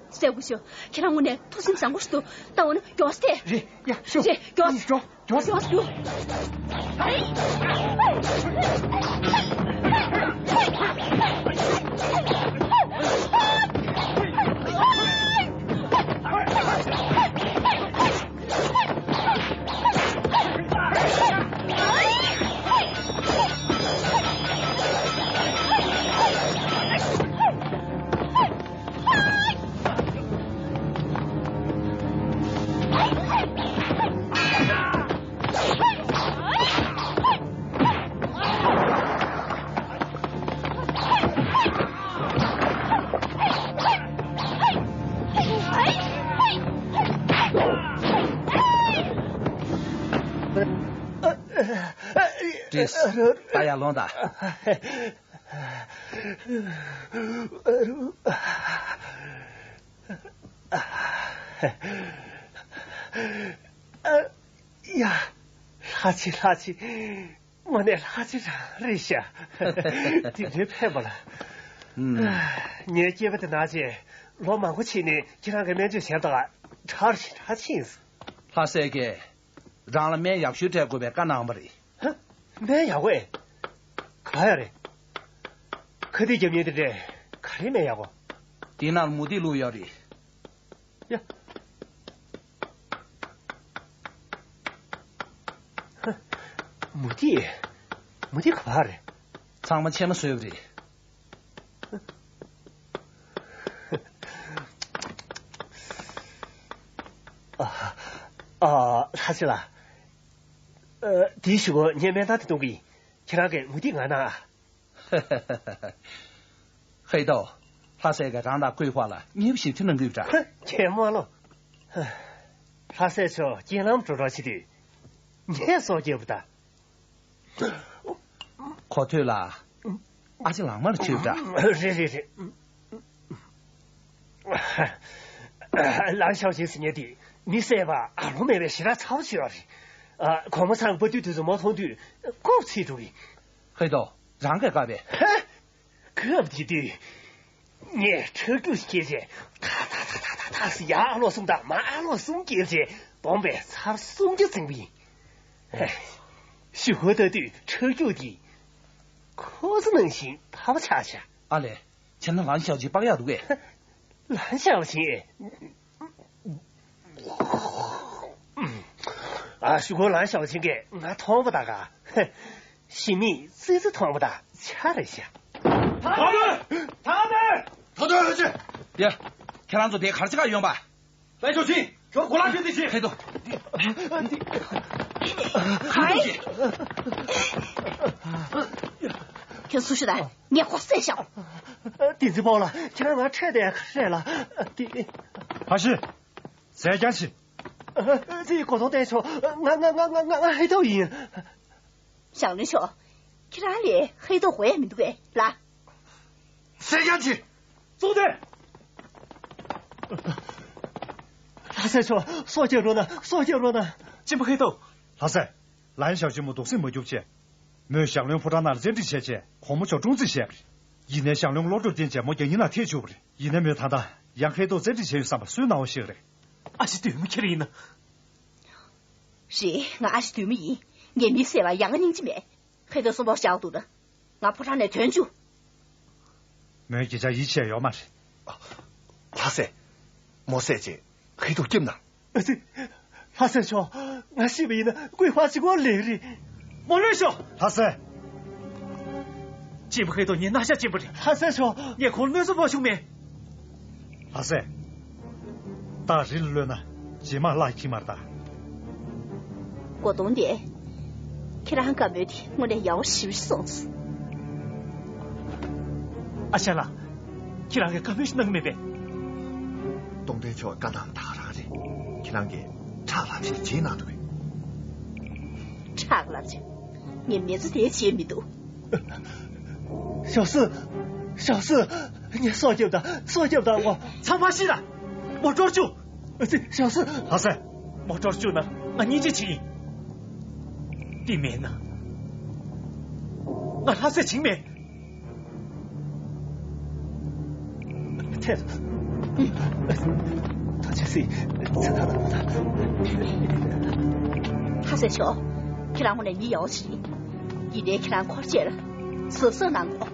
སྲས་སྐུ་ཞབས། ཁྱེད་རང་དངོས་གནས་ཐུགས་སེམས་བཟང་པོ་ཞིག་འདུག་ད་འོ་ན་མགྱོགས་སེ། རེད་ཡ། ཤོག་རེད་མགྱོགས། མགྱོགས། མགྱོགས་སུ། ཏྲིས། ད་ཡར་ལོངས་དང་། ཡ། ལྷ་ཆེ་ལྷ་ཆེ། དངོས་གནས་ལྷ་ཆེ་རང་རེད་ཤག་དེ་འདྲའི་ཕེབས་པ་ལ། ཨུམ། ངའི་སྐྱེས་པ་དེ་ན་རྗེས་ལོ་མང་པོ་ཕྱིན་ནས་ཁྱེད་རང་གི་སྨན་བཅོས་བྱས་དང་དྲག་ཞིག་དྲག་ཕྱིན། ལྷ་སྲས་ཀྱིས་རང་ལ་སྨན་ཡག་ཤོས་སྤྲད་དགོས་པའི་བཀའ་གནང་བ་རེད། ཧ། སྨན་ཡག་པོ་ཨེ། ག་ཡ་རེད། ཁ་ཏིག་རྒྱབ་ཉེན་དེ་འདྲས་ག་རེ་སྨན་ཡག་པོ། དེ་ནང་མུ་ཏིག་བླུགས་ཡོད་རེད། ཡ། ཧ། མུ་ཏིག་མུ་ཏིག་ག་པར་རེད། ཚང་མ་ཕྱེ་མ་བཟོས་པ་རེད། ཨ། ཨ། ལྷ་སྲས་ལགས། ཨ། དེའི་གཞུག་གུ་ངས་སྨན་ཐང་དེ་གཏོང་གི་ཡིན། ཁྱེད་རང་གིས་མུ་ཏིག་ང་གནང་ཨ། ཧེ་ཏོ། ལྷ་སྲས་ཀྱིས་རང་དང་ཀུའེ་ཧྭ་ལ་མཉེས་པོ་ཞིག་མཐུན་གནང་གི་ཡོད་པ་འདྲ། ཁྱེད་མ་ལོ། ལྷ་སྲས་མཆོག་རྐྱེན་ལམ་འགྲོ་གྲབས་བྱེད་དུས། ངས་སྲོག་སྐྱེལ་བ་དང་། གོ་ཐོས་ལ། ཨ་ཅེ་ལགས་མར་བྱོས་པ་འདྲ། རེད་རེད་རེད། ལང་ཤའོ་ཅིན་ཟེར་མཁན་དེ་མི་བསད་པ་ཨ་ལོང་མེད་པའི་ཞེ་དྲག་ཚ་བོ་ཞིག་ཡོད་རེད། ཨ། གོང་མ་ཚང་པ་དུས་དུས་སུ་མོ་མཐོང་དུས་ལྐོག་ཚིག་འགྲོ་གི། ཧེ་ཏོ། རང་གིས་བཀག་པས། ཧ། སྐབས་དེ་དུས། ངས་ཁྲག་སྒྲུག་སྐྱེལ་རྗེས་ད་ད་ད་ད་ད་ད་ཟེར་ཡར་ཨ་ལོག་གསུམ་དང་མར་ཨ་ལོག་གསུམ་སྐྱེལ་རྗེས་སྡོམ་པས་ཚར་སུམ་བརྒྱ་འཛིན་པ་ཡིན། ཨེ། གཞུག་གུ་ལྟ་དུས་ཁྲག་སྒྲུག་འདི་ཁོ་ཚོ་ནང་བཞིན་ཕལ་པ་ཆགས་ཤག་ཨ་ལས། ཁྱེད་རང་ལན་ཞའོ་ཆིན་སྤར་ཡག་འདུག་གས། ལན་ཞའོ་ཆིན། ཨ། ཞུ་གོ། ལན་ཞའོ་ཆིན་གྱིས་ང་མཐོང་པ་ད་ག་ཞི་མིས་ཙི་ཙི་མཐོང་པ་ད་ཆ་རེད་ཤག་ཐང་ནན། ཐང་ནན། ཐང་ནན་ཧ་ཅི། ཡ། ཁྱེད་རང་ཚོ་དེ་གར་ཅི་ག་ཡོང་པ། ལན་ཞའོ་ཆིན། ཁྱོད་གོ་ལ་ཁྱོད་དེ་ཤི། ཧེ་ཏོ། ཁྱོད་སུ་ཞིག་ད། ངས་ཁོ་བསད་ཤག་བསྟན་འཛིན་པོ་ལགས། ཁྱེད་རང་ང་ཁྲིད་དེ་ཁ་ཧྲེ་ལ། དེ། ཧ་ཤི། ཟས་རྒྱག་ཤི། ཨ། ཅི། གོ་ཐོང་བསྟན་ཆོག་ང་ང་ང་ང་ང་ཧེ་ཏོ་ཡིན། ཞང་བློན་མཆོག་ཁྱེད་རང་ལ་ཧེ་ཏོ་དགོས་ཡ་མི་འདུག་གས་ལགས། ཟས་རྒྱག་ཤི། ཙོག་ཏེ། ལྷ་སྲས་མཆོག་སྲོག་སྐྱབས་རོགས་གནང་། སྲོག་སྐྱབས་རོགས་གནང་། གཅེན་པོ་ཧེ་ཏོ། ལྷ་སྲས། ལན་ཞའོ་ཆིན་མོ་སྡུག་སྲན་མ་རྒྱོབ་བྱས། མོས་ཞང་བློན་ཕོ་བྲང་ནང་ལ་བཙན་ཁྲིད་བྱས་བྱས་གོང་མ་མཆོག་སྲུང་བརྩི་བྱས་པ་རེད། ཡིན་ནའི་ཞང་བློན་བློ་གྲོས་བརྟེན་བྱས་མོ་རྒྱ་ཉིན་ལ་ཐད་བཅུག་པ་རེད། ཡིན་ནའི་མོས་ད་ལྟ་ཡང་ཧེ་ཏོ་བཙན་ཁྲིད་བྱས་ཡོད་བསམ་པ་སུའི་སྣང་བ་ཤེས་རེད། ཨ་ཞེ་བདུད་མོ་ཁྱེད་རང་ཡིན་ན། རེད། ང་ཨ་ཞེ་བདུད་མོ་ཡིན། ངས་མི་བསད་པར་ཡང་སྙིང་རྗེ་མེད། ཧེ་ཏོ་གསོན་པོ་བཞག་འདུག་ན། ང་ཕོ་བྲང་ནས་ཐོན་བཅུག་མོས་ངེད་ཅག་ཡིད་ཆེས་ཡོད་མ་རེད། ལྷ་སྲས། མོ་བསད་རྗེས་ཧེ་ཏོ་སྐྱབས་གནང་། ཨ་ཙི། ལྷ་སྲས་མཆོག་ང་ཤི་བ་ཡིན་ན་ཀུན་ཧྥ་གཅིག་པོ་ལེགས་རེད། མོ་ལོས་ཤོག་ལྷ་སྲས། གཅེན་པོ་ཧེ་ཏོ་ངའི་རྣ་ཤ་གཅེན་པོ་རེད། ལྷ་སྲས་མཆོག་ངས་ཁོང་ལ་གནོད་འཚེ་ཕོག་བྱུང་མེད། ལྷ་སྲས། སྟག་རི་ལ་གློད་ན་རྗེས་མ་ལྷ་ཁྱིམ་མར་ལྟ། གོ་དོང་དེ། ཁྱེད་རང་བཀའ་མོལ་དེ་དངོས་གནས་ཡག་པོ་ཞེ་པོ་ཅིག་གསུངས་སོང་། ཨ་ཞང་ལགས། ཁྱེད་རང་གིས་བཀའ་མོལ་ཞིག་གནང་གི་མེད་པས། སྟོང་དོན་མཆོག་བཀའ་གནང་ད་ག་རང་རེད། ཁྱེད་རང་གིས་ཁྲག་ལབ་ཞིག་བརྗེད་གནང་འདུག་གས། ཁྲག་ལབ་ཞིག་ངས་མི་ཚེ་འདིར་བརྗེད་མི་ཐུབ། ཞའོ་སུ། ཞའོ་སུ། ངས་སྲོག་སྐྱོབས་དང་། སྲོག་སྐྱོབས་དང་། འོ། ཚང་མ་ཤི་ལ། མོ་ཊར་བཅུག་ཨ་ཙི། ཞའོ་སུ། ལྷ་སྲས། མོ་ཊར་བཅུག་ན་ང་སྙིང་རྗེ་ཆེ་ཡིན། དེ་མེད་ན། ང་ལྷ་སྲས་བྱིངས་མེད། ཐེ། ད་ཆ་སི། ཚ་ད་ད་ད། ལྷ་སྲས་མཆོག་ཁྱེད་རང་ངོ་ནས་མི་ཡག་པོ་ཞིག་རེད། ཡིན་ནའི་ཁྱེད་རང་འཁོར་བཅས་ལ་གཟབ་གཟབ་གནང་དགོས།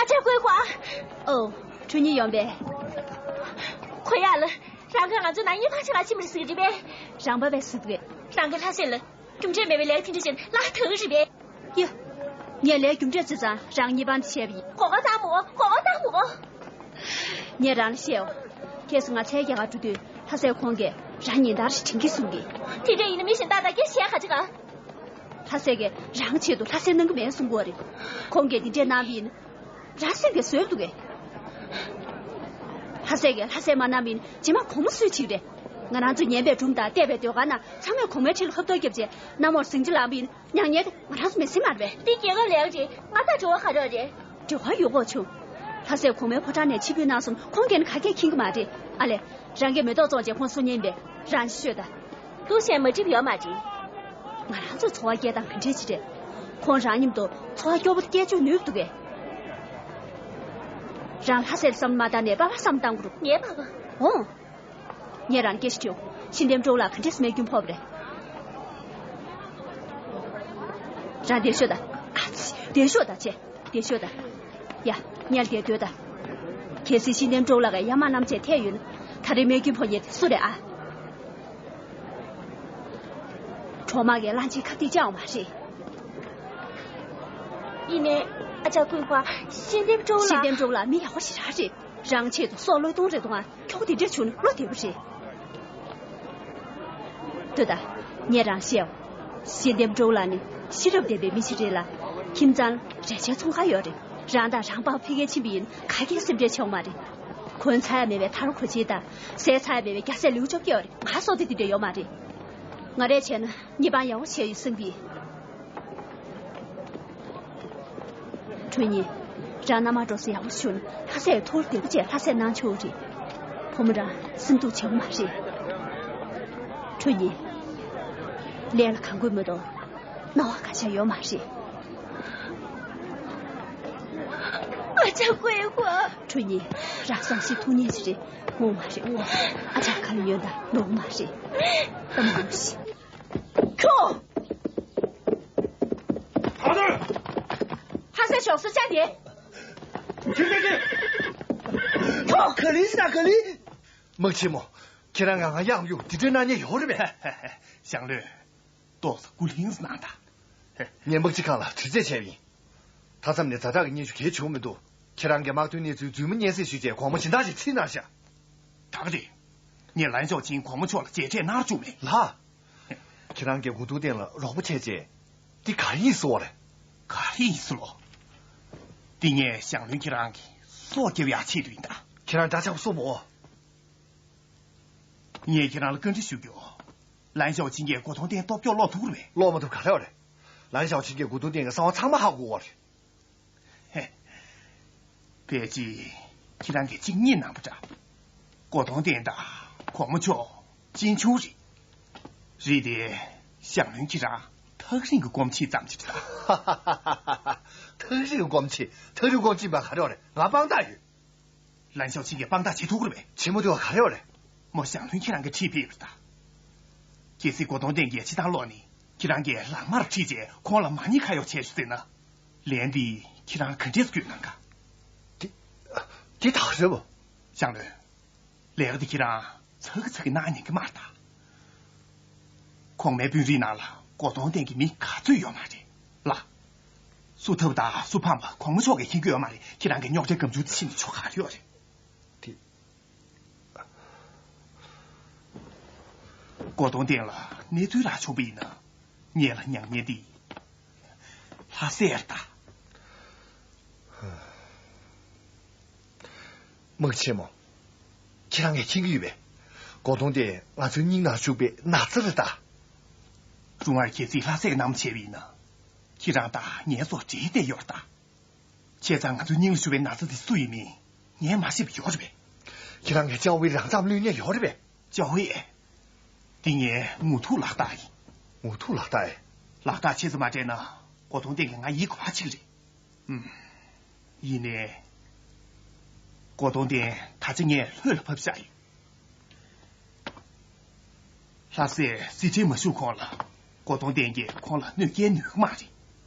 ཨ་ཅག་ཀུན་ཧྥ། ཨོ། ཁྲུ་ཉི་ཡོང་པས། ཁོ་ཡག་ལ། རང་གིས་ང་ཚོའི་ནང་གཉིས་ཕར་ཕྱིན་ལ་ཕྱིན་པ་རེད་ཟེར་གྱི་རེད་པས། རང་པ་བས་ཟེར་གྱི་རེད། རང་གི་ལྷ་སྲས་ལ། རྒྱུ་འབྲས་མེད་པའི་ལས་དེ་འདྲ་བྱས་ན་ལ་དགའ་གི་རེད་པས། ཡ། ངས་ལས་རྒྱུ་འབྲས་བརྩི་ཙང་རང་གཉིས་པ་འདི་བྱས་པ་ཡིན། མགོ་སྐོར་བཏང་མི་དགོས། མགོ་སྐོར་བཏང་མི་དགོས། ངས་རང་ལ་བཤད་འོ། ཁྱེད་ཚོ་ང་ཚའི་རྒྱ་གར་འགྲོ་དུས་ལྷ་སྲས་ཁོང་གིས་རང་ཉིན་ལྟར་ཞིག་དྲན་གྱི་གསུང་གི། དེ་འདྲ་ཡིན་ན་མི་གཞན་དག་དང་སྐད་བཤད་ག་ཅི་ག་ལྷ་སྲས་ཀྱིས་རང་ཆེད་དུ་ལྷ་སྲས་གནང་གི་མེད་གསུང་གི་ཡོད་རེད། ཁོང་གིས་འདི་འདྲས་གནང་བ་ཡིན་ན། རང་སེམས་ཀྱིས་བཟོས་འདུག་གས། ལྷ་སྲས་ཀྱིས་ལྷ་སྲས་མ་གནང་བ་ཡིན་ན་རྗེས་མ་གོང་མ་སུས་བྱེད་ཀྱི་རེད། ང་རང་ཚོ་ཉན་པའི་སྒྲུང་དང་བལྟས་པའི་ཟློས་གར་ནང་ཚང་མས་གོང་མའི་འཁྲིས་ལ་ཧབ་ཐོབ་བརྒྱབ་རྗེས་གནམ་འོག་ཟིང་ཆ་ལངས་པ་ཡིན་ན། མྱ་ངན་དེ་ང་རང་ཚོ་མི་སེམས་མ་རེད་པས། འདི་རྒྱལ་ཁབ་ལས་རེད། ང་དང་འབྲེལ་བ་ག་རེ་རེད། འབྲེལ་བ་ཡོད་དགོས་བྱུང་། ལྷ་སྲས་གོང་མའི་ཕོ་བྲང་ནས་ཕྱིར་འབུད་གནང་སོང་། ཁོང་གིས་ནི་ག་གེ་མཁྱེན་གྱི་མ་རེད། ཨ་ལས། རང་གིས་མེ་ཏོག་བཙོང་བྱས་ཁོང་སྲུང་མཁན་པས། རང་ཤོད་དང་། ལུགས་གཞན་མ་འགྲིག་ཡོད་མ་རེད། ང་རང་ཚོ་འཚོ་བ་སྐྱེལ་སྟངས་ག་འདྲས་ཅིག་རེད། ཁོང་རང་མཉམ་དུ་འཚོ་བ་སྐྱོ་པོ་སྐྱེལ་བཅུག་ནུས་འདུག་གས། རང་ལྷ་སྲས་ལ་བསམ་བློ་མ་བཏང་ནས་པ་ཕར་བསམ་བློ་བཏང་དགོས་རེད། ངའི་པ་ཕ། འོང་། ངས་རང་སྐད་ཆ་དྲིའོ། ཤིན་ཏེ་ཀྲོའུ་ལགས་ག་འདྲས་སེ་རྨས་སྐྱོན་ཕོག་པ་རེད། རང་བདེ་ཤོག་དང་། ཨ་ཙི། བདེ་ཤོག་དང་བྱས། བདེ་ཤོག་དང་། ཡ། ཉལ་བསྡད་སྡོད་དང་། གལ་སྲིད་ཤིན་ཏེ་ཀྲོའུ་ལགས་ཀྱིས་ཡ་མ་བསྣམས་བྱས་ཐད་ཡོད་ན། ད་རེས་རྨས་སྐྱོན་ཕོག་མཁན་དེ་སུ་རེད་ཨ། གྲོག་མ་གིས་གླང་ཆེན་ཁ་གཏད་བཅག་ཡོད་མ་རེད། ཡིན་ནའི། ཨ་ཅག་ཀུན་ཧྥ། ཤིན་ཏེ་ཀྲོའུ་ལགས། ཤིན་ཏེ་ཀྲོའུ་ལགས་མི་ཡག་པོ་ཞེ་དྲག་རེད། རང་ཆེད་དུ་སྲོག་བློས་གཏོང་རེ་གཏོང་ཨ། ཁྱོ་ག་དེ་འདྲ་བྱུང་ན་བློ་བདེ་པོ་རེད། ལྟོས་དང་། ངས་རང་བཤད་འོ། ཤིན་ཏེ་ཀྲོའུ་ལགས་ནི་ཤེས་རབ་ལྡན་པའི་མི་ཞིག་རེད་ལ། ཁྱིམ་ཚང་རས་ཆེན་ཚོང་ཁང་ཡོད་རེད། རང་དང་རང་པང་ཕ་གིར་ཕྱིན་པ་ཡིན་ན་ག་གེ་སེམས་ཁྲལ་བྱེད་དགོས་མ་རེད། གོན་ཚར་ཡ་མེད་པའི་ཐ་རུ་གོས་ཆེན་དང་། ཟས་ཚར་ཡ་མེད་པའི་རྒྱ་སེར་ལེའུ་བཅོ་བརྒྱད་ཡོད་རེད། ང་སོགས་དེ་དེ་འདྲ་ཡོད་མ་རེད། ང་རས་བྱས་ན་གཉིས་པང་ཡག་པོ་བྱས་ཡོད་བསམ་གི། ཁྲུ་ཉི། རང་མནའ་མ་འགྲོ་ས་ཡག་པོ་བྱུང་ན་ལྷ་སའི་ཐུགས་བདེ་པོ་བྱས་ལྷ་སའི་གནང་ཆོག་རེད། བུ་མོ་རང་སེམས་སྡུག་བྱེད་དགོས་མ་རེད། ཁྲུ་ཉི། ལས་ལ་གང་དགོས་མ་གཏོགས་སྣང་བ་ག་ཆ་ཡོད་མ་རེད། ཨ་ ཅག་ཀུན་དགའ། ཁྲུ་ཉི། རག་སོང་ཞིག་ཐུག་ཉན་ཞིག་རེད། ངོ་མ་རེད་ངོ་། ཨ་ཅག་ཁ་ལ་ཉོན་དང་ནོར་མ་རེད། ཨ་མ་ཞིག་ཁྱོ། ཧ་ཟེ་ཞོགས་སུ་ཅག་དེ། ཁྱོ། ག་ལི་ས་ག་ལི། དམག་ཆེན་མོ། ཁྱེད་རང་ང་ང་གཡང་གཡུག་དེ་འདྲའི་གནང་ཉེན་ཡོད་རེད་པས། ཞང་བློན། ཏོག་ཙམ་ཀུ་ལིང་ཟེར་གནང་དང་། ངས་དམག་སྤྱི་ཁང་ལ་དྲི་རྩད་བྱས་པ་ཡིན། མཐའ་མཚམས་ནས་ཛ་དྲག་གི་སྙན་ཞུ་གལ་བྱུང་མི་འདུག་ཁྱེད་རང་གིས་དམག་དོན་གནས་ཚུལ་རྫུན་མ་སྙན་སེང་ཞུས་བྱས་གོང་མ་སྦྱིན་བདག་ཅིག་ཁྲིད་གནང་ཤག་ད་ག་རེད། ངས་ལན་ཞའོ་ཆིན་གོང་མ་མཆོག་ལ་མཇལ་འཕྲད་གནང་རོགས་བྱུང་མེད། ལགས། ཁྱེད་རང་གིས་གུང་ཏུང་ཏེན་ལ་རོགས་པ་བྱས་རྗེས། འདི་ག་རེ་ཡིན་ཟེར་བ་རེད། ག་རེ་ཡིན་ཟེར་ལོ། འདི་ངས་ཞང་བློན་ཁྱེད་རང་གི་སྲོག་སྐྱོབ་ཡག་ཆེད་དུ་ཡིན་ད། ཁྱེད་རང་འདྲ་ཆགས་པ་སོང་མོ། ངས་ཁྱེད་རང་ལ་བཀའ་འདྲི་ཞུ་རྒྱུ། ལན་ཞའོ་ཆིན་གྱིས་གོ་ཏོང་ཏེན་སྟོབས་སྐྱོ་ཀློག་ཐུབ་རེད་པས། ཀློག་མ་ཐུབ་ག་རེ་བ་རེད། ལན་ཞའོ་ཆིན་གྱིས་གོ་ཏོང་ཏེན་གྱི་གསང་བ་ཚང་མ་ཧ་གོ་བ་རེད། ཧེ། ཕལ་ཆེར་ཁྱེད་རང་གིས་གཅིག་རྙེད་གནང་པ་འདྲ། གོ་ཏོང་ཏེན་དང་གོང་མ་མཆོག་གཅེན་གཅུང་རེད། རེད་དེ། ཞང་བློན་ཁྱེད་རང་ཐག་རིང་གི་སྐོམ་ཆེད་ཙམ་ཅིག་རེད། ཐག་རིང་གི་སྐོམ་ཆེད། ཐག་རིང་སྐོམ་ཆེད་པ་ག་རེ་བ་རེད། ང་དཔང་རྟགས་ཡོད། ལན་ཞའོ་ཆིན་གྱིས་དཔང་རྟགས་བྱེད་ཐུབ་ཀྱི་རེད་པས། བྱེད་མ་ཐུབ་པ་ག་རེ་བ་རེད། མོ་ཞང་བློན་ཁྱེད་རང་གིས་ཁྲིད་ཕེབས་པ་རེད་ད། གལ་སྲིད་གོ་ཏོང་ཏེན་གྱིས་ཕྱི་ཐང་ལོག་ནས་ཁྱེད་རང་གིས་ལག་དམར་ཁྲིད་བྱས་ཁོང་ལ་མ་ཉེས་ཁ་གཡོགས་བྱས་སོང་ཟེར་ན། ལན་འདི་ཁྱེད་རང་ག་འདྲས་སེ་འཁྱེར་གནང་ག་དེ། དེ་ཐག་རེད་པ། ཞང་བློན། ལས་ཀ་འདི་ཁྱེད་རང་ཚ་གི་ཚ་གི་གནང་ཉན་གྱི་མ་རེད་ད། གོང་མའི་དཔོན་རིགས་ནང་ལ་གོ་ཏོང་ཏེན་གྱི་མི་ག་ཚོད་ཡོད་མ་རེད་ལགས། སུ་ཐབས་དང་སུ་ཕམ་པ་གོང་མ་མཆོག་གིས་མཁྱེན་གྱི་ཡོད་མ་རེད། ཁྱེད་རང་གིས་རྙོག་དྲའི་སྒམ་ཆུང་འདི་ཕྱིན་ནས་ཆོ་ག་རེ་ཡོད་རེད། དེ། གོ་ཏོང་ཏེན་ལ་གནས་ཚུལ་རག་ཆོག་པ་ཡིན་ན། ངེད་ལ་མྱངས་མཁན་འདི་ལྷ་སྲས་རེད་ད། དམག་ཆེན་མོ། ཁྱེད་རང་གིས་མཁྱེན་གྱི་ཡོད་པས། གོ་ཏོང་ཏེན་ང་ཚོའི་སྙིང་ནང་ཞུགས་པའི་ན་ཚ་རེད་ད། ཀྲུང་ཨར་གྱི་རྩིས་ལྷ་སྲས་ཀྱིས་གནང་བྱས་པ་ཡིན་ན། ཁྱེད་རང་དང་ངའི་སྲོག་འབྲལ་བསྡད་ཡོད་རེད་ད། བྱས་ཙང་ང་ཚོའི་སྙིང་ལ་ཞུགས་པའི་ན་ཚ་དེ་སུ་ཡིན་མིན་ངས་མ་ཤེས་པ་ཡོད་རེད་པས། ཁྱེད་རང་གིས་ཅའོ་ཝེ་རང་མཚམས་བླུད་མཁན་ཡོད་རེད་པས། ཅའོ་ཝེ། འདི་ངའི་ངོ་ཐུག་ལག་རྟགས་ཡིན། ངོ་ཐུག་ལག་རྟགས་ཨེ། ལག་རྟགས་ཆེ་ཙམ་མ་སྤྲད་ན་གོ་ཏོང་ཏེན་གྱིས་ང་ཡིད་ཁུ་བ་ཆིག་རེད། ཨུམ། ཡིན་ནའི། གོ་ཏོང་ཏེན་ད་ཆ་ངས་ལྷོད་ལ་ཕབ་བཞག་ཡོད། ལྷ་སྲས་རྩིས་ཁྲའི་མ་ཞུགས་གོང་ལ་གོ་ཏོང་ཏེན་གྱིས་ཁོང་ལ་གནོད་སྐྱེལ་ནུས་ཀྱི་མ་རེད།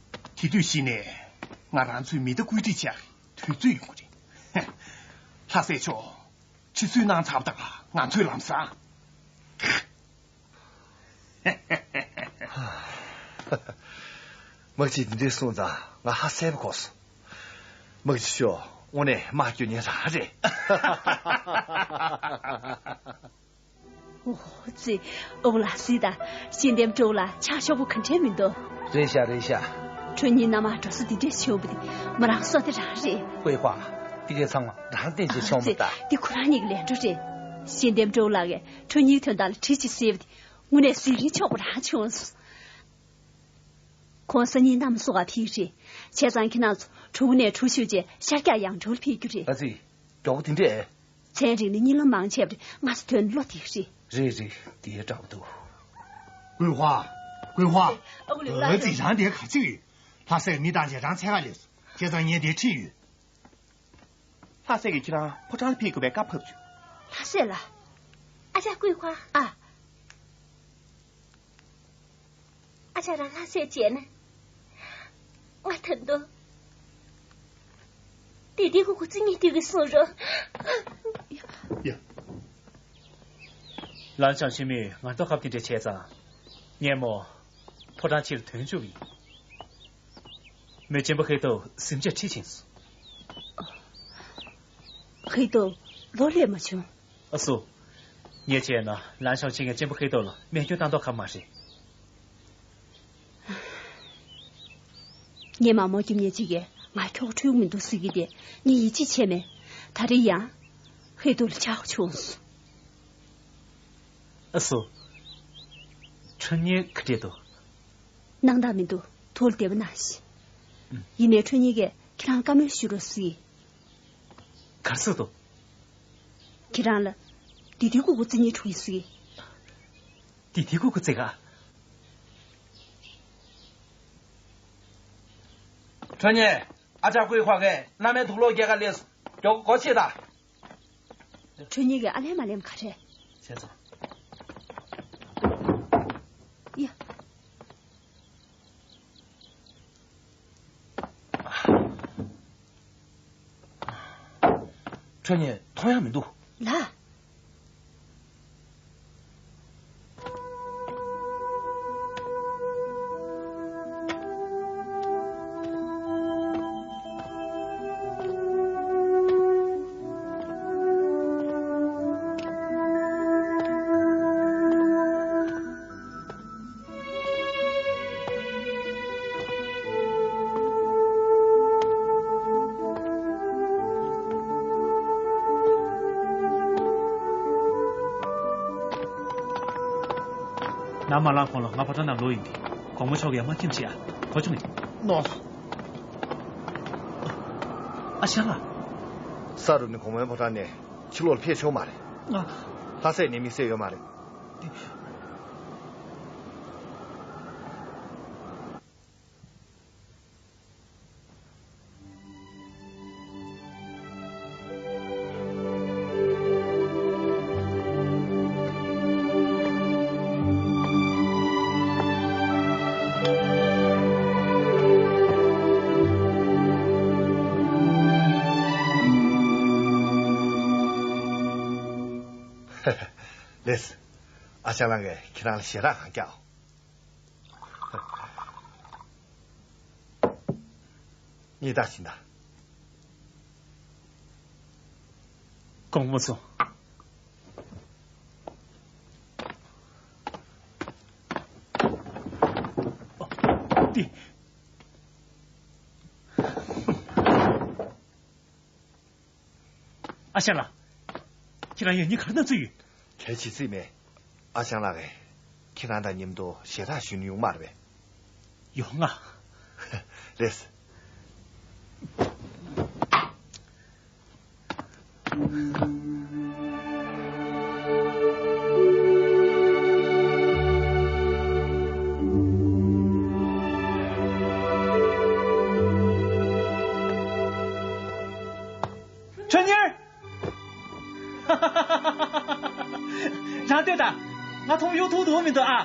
དེ་དུས་གཞི་ནས་ང་རང་ཚོའི་མི་སྡེ་བཀོད་སྒྲིག་བྱེད་ཡག་གི་དུས་ཚོད་ཡོང་གི་རེད། ལྷ་སྲས་མཆོག་ཁྲི་ཚོའི་ནང་ཚབ་དང་ང་ཚོའི་ལམ་སང་། དམག་སྤྱིས་འདི་འདྲས་གསུངས་ཙང་ང་ཧ་སལ་པོ་གོ་སོང་། དམག་སྤྱི་མཆོག་དངོས་གནས་དམག་སྐྱོར་མཁན་རང་རེད། འོ་ཙི། ཨོ་ལགས་སི་ད། ཤེས་ལྡན་སྤྲོ་བོ་ལགས་ཆགས་ཞོག་པོ་ག་འདྲས་མི་འདུག་རེད་ཤག་རེད་ཤག་ཁྲོ་གཉིས་མནའ་མ་འགྲོ་ས་འདི་འདྲས་བྱུང་བ་དེ་མོ་རང་བསོད་བདེ་རང་རེད། ཧུའེ་ཧྭ། འདི་གའི་ཚང་མ་རང་བསྟན་བྱས་བྱུང་བ་ད། འདི་ཁོ་རང་གཉིས་ཀྱི་ལས་འགྲོ་རེད། ཤེས་ལྡན་སྤྲོ་བོ་ལགས་ཀྱིས་ཁྲོ་གཉིས་དོན་དག་ལ་དྲི་ཅིག་ཟེར་བ་དེ་དངོས་གནས་ཟིན་རིན་ཆོག་པ་རང་བྱུང་སོང་། ཁོང་སང་ཉིན་གནམ་སོ་ག་ཕེབས་རེད། བྱས་ཙང་ཁྱེད་རང་ཚོ་གྲོགས་ནས་གྲོགས་ཞུ་རྗེས་ཤར་རྒྱག་ཡང་གྲོལ་ཕེབས་རྒྱུ་རེད། ཨ་ཙི། མགྱོགས་པོ་དེ་འདྲས། ཚན་རིག་ནི་གཉིད་ལམ་མང་ཆེ་བ་རེད། ང་ཚོ་དོན་བློ་དེ་རེད། རེད་རེད། དེ་འདྲ་པོ་འདུག་ཀུན་ཧྭ། ཀུན་ཧྭ། ཨ་ཙི་རང་དེ་ག་ཅིག་ཡོད། ལྷ་སའི་མི་བཏང་བྱས་རང་འཚོལ་ག་སླེབས་སོང་། བྱས་ཙང་ངས་དེ་ཁྲིད་ཡོད། ལྷ་སྲས་ཀྱིས་ཁྱེད་རང་ཕོ་བྲང་ལ་ཕེབས་དགོས་པའི་བཀའ་ཕབ་བྱུང་། ལྷ་སྲས་ལགས། ཨ་ཅག་ཀུན་ཧྭ། ཨ། ཨ་ཅག་རང་ལྷ་སྲས་མཇལ་ན། ང་ད་དུང་དེ་དེ་ཁུ་ཁུ་རྩི་ཉིད་དུས་ཀྱི་གསུང་རོགས། ཡ། ལན་ཞའོ་ཆིན་མོས་ངར་མདོག་ཁ་པོ་དེ་འདྲ་བྱས་ཙང་། ངས་མོ། ཕོ་བྲང་ཕྱིར་དོན་བཅུག་ཡིན། མོས་གཅེན་པོ་ཧེ་ཏོ་གཟིམ་ཆས་ཁྲིད་ཕྱིན་སོང་། ཧེ་ཏོ་ལོ་སླེབས་མ་བྱུང་། ཨ་སོ། ངས་བྱས་ན་ལན་ཞའོ་ཆིན་གྱིས་གཅེན་པོ་ཧེ་ཏོ་ལ་རྨས་སྐྱོན་བཏང་མདོག་ཁ་པོ་མ་རེད། ངས་མ་མོ་རྒྱུ་མཉེན་ཅིག་གིས་ང་ཁྱོག་འཁྲུག་མི་འདུག་ཟེར་གི་དེ་ངས་ཡིད་ཆེས་བྱས་མེད། ད་རེས་ཡང་ཧེ་ཏོ་ལ་ཆགས་བྱུང་སོང་། ཨ་སོ། ཁྲོ་གཉེར་ག་འདྲས་འདུག་སྣང་དག་མི་འདུག་ཐུགས་ལ་བདེ་བ་གནང་ཞིག་ཡིན་ནའི་ཁྲོ་གཉེར་གྱིས་ཁྱེད་རང་བཀའ་མོལ་ཞུ་རོགས་ཟེར། ག་རེ་ཟེར་འདུག་ཁྱེད་རང་ལ་དེ་དུས་ཁུ་ཁུ་རྩི་ཉིད་འཁྲུག་ཡིན་ཟེར། དེ་དུས་ཁུ་ཁུ་རྩི་ག་ཁྲོ་གཉེར། ཨ་ཅག་ཀུའི་ཁོ་གས་མནའ་མའི་དུག་ལོག་རྒྱག་ག་སླེབས་སོང་། མགྱོགས་སྒོ་ཕྱེ་དང་། ཁྲོན་ཉེ་གིས་ཨ་ལན་མ་ལེན་ག་རེད། བྱས་ཙང་། ཡ། ཁྲོན་ཉེ་མཐོང་ཡག་མི་འདུག་ལགས། ནམ་མ་ལངས་གོང་ལ་ང་ཕོ་བྲང་ནང་ལོག་ཡོང་གི། དགོང་མོ་ཕྱོགས་ཀྱི་ཡར་མར་ཁྱིམ་ཞིག་ཨ། གོ་བྱུང་ངས། ནོ། ཨ་ཞང་ལགས། ས་རུབ་ནས་དགོང་མོའི་ཕོ་བྲང་ནས་ཕྱི་ལོགས་ལ་ཕེབས་ཆོག་མ་རེད། ང་། ལྷ་སའི་ནས་དམིགས་བསལ་ཡོད་མ་རེད། ལེས། ཨ་ཞང་ལགས་ཀྱིས་ཁྱེད་རང་ལ་ཞེ་དྲག་གང་རྒྱག་གཉིས་བདག་བྱིན་ད། དགོང་མོ་བཙོང་། འདི། ཨ་ཞང་ལགས། ཁྱེད་རང་ཡང་སྙིང་ག་རེ་ན་ཚུད་ཡོད། གལ་ཆེ་བརྩིས་མེད། ཨ་ཞང་ལགས་ཀྱིས་ཁྱེད་རང་དང་མཉམ་དུ་ཞེ་དྲག་ཞུ་ནི་ཡོང་མ་རེད་པས། ཡོང་ང་། ལེས། ཁྲོན་ཉེར། རང་ལྟོས་དང་། ང་མཐོང་གཡོ་ཐུབ་འདུག་མི་འདུག་ཨ།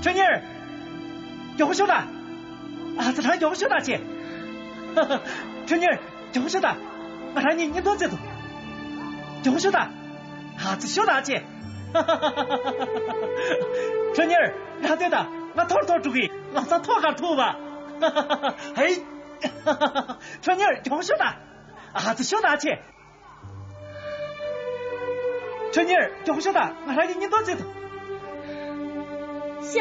ཁྲོན་ཉེར། མགྱོགས་པོ་ཤོག་དང་། ཨ་ཙི། རང་མགྱོགས་པོ་ཤོག་དང་ཅེ། ཁྲོན་ཉེར། མགྱོགས་པོ་ཤོག་དང་། ང་རང་གཉིས་གཉེན་སྟོན་བྱེད་དོ། མགྱོགས་པོ་ཤོག་དང་། ཨ་ཙི། ཤོག་དང་ཅེ། ཁྲོན་ཉེར། རང་ལྟོས་དང་། ང་ཐོར་ཐོར་འགྲོ་གི། ལམ་སང་ཐོག་ཁར་ཐུག་པ། ཧེ། ཁྲོན་ཉེར། མགྱོགས་པོ་ཤོག་དང་། ཨ་ཙི། ཤོག་དང་ཅེ། ཁྲོན་ཉེར། མགྱོགས་པོ་ཤོག་དང་། ང་རང་གཉིས་གཉེན་སྟོན་བྱེད་དོ། ཤ།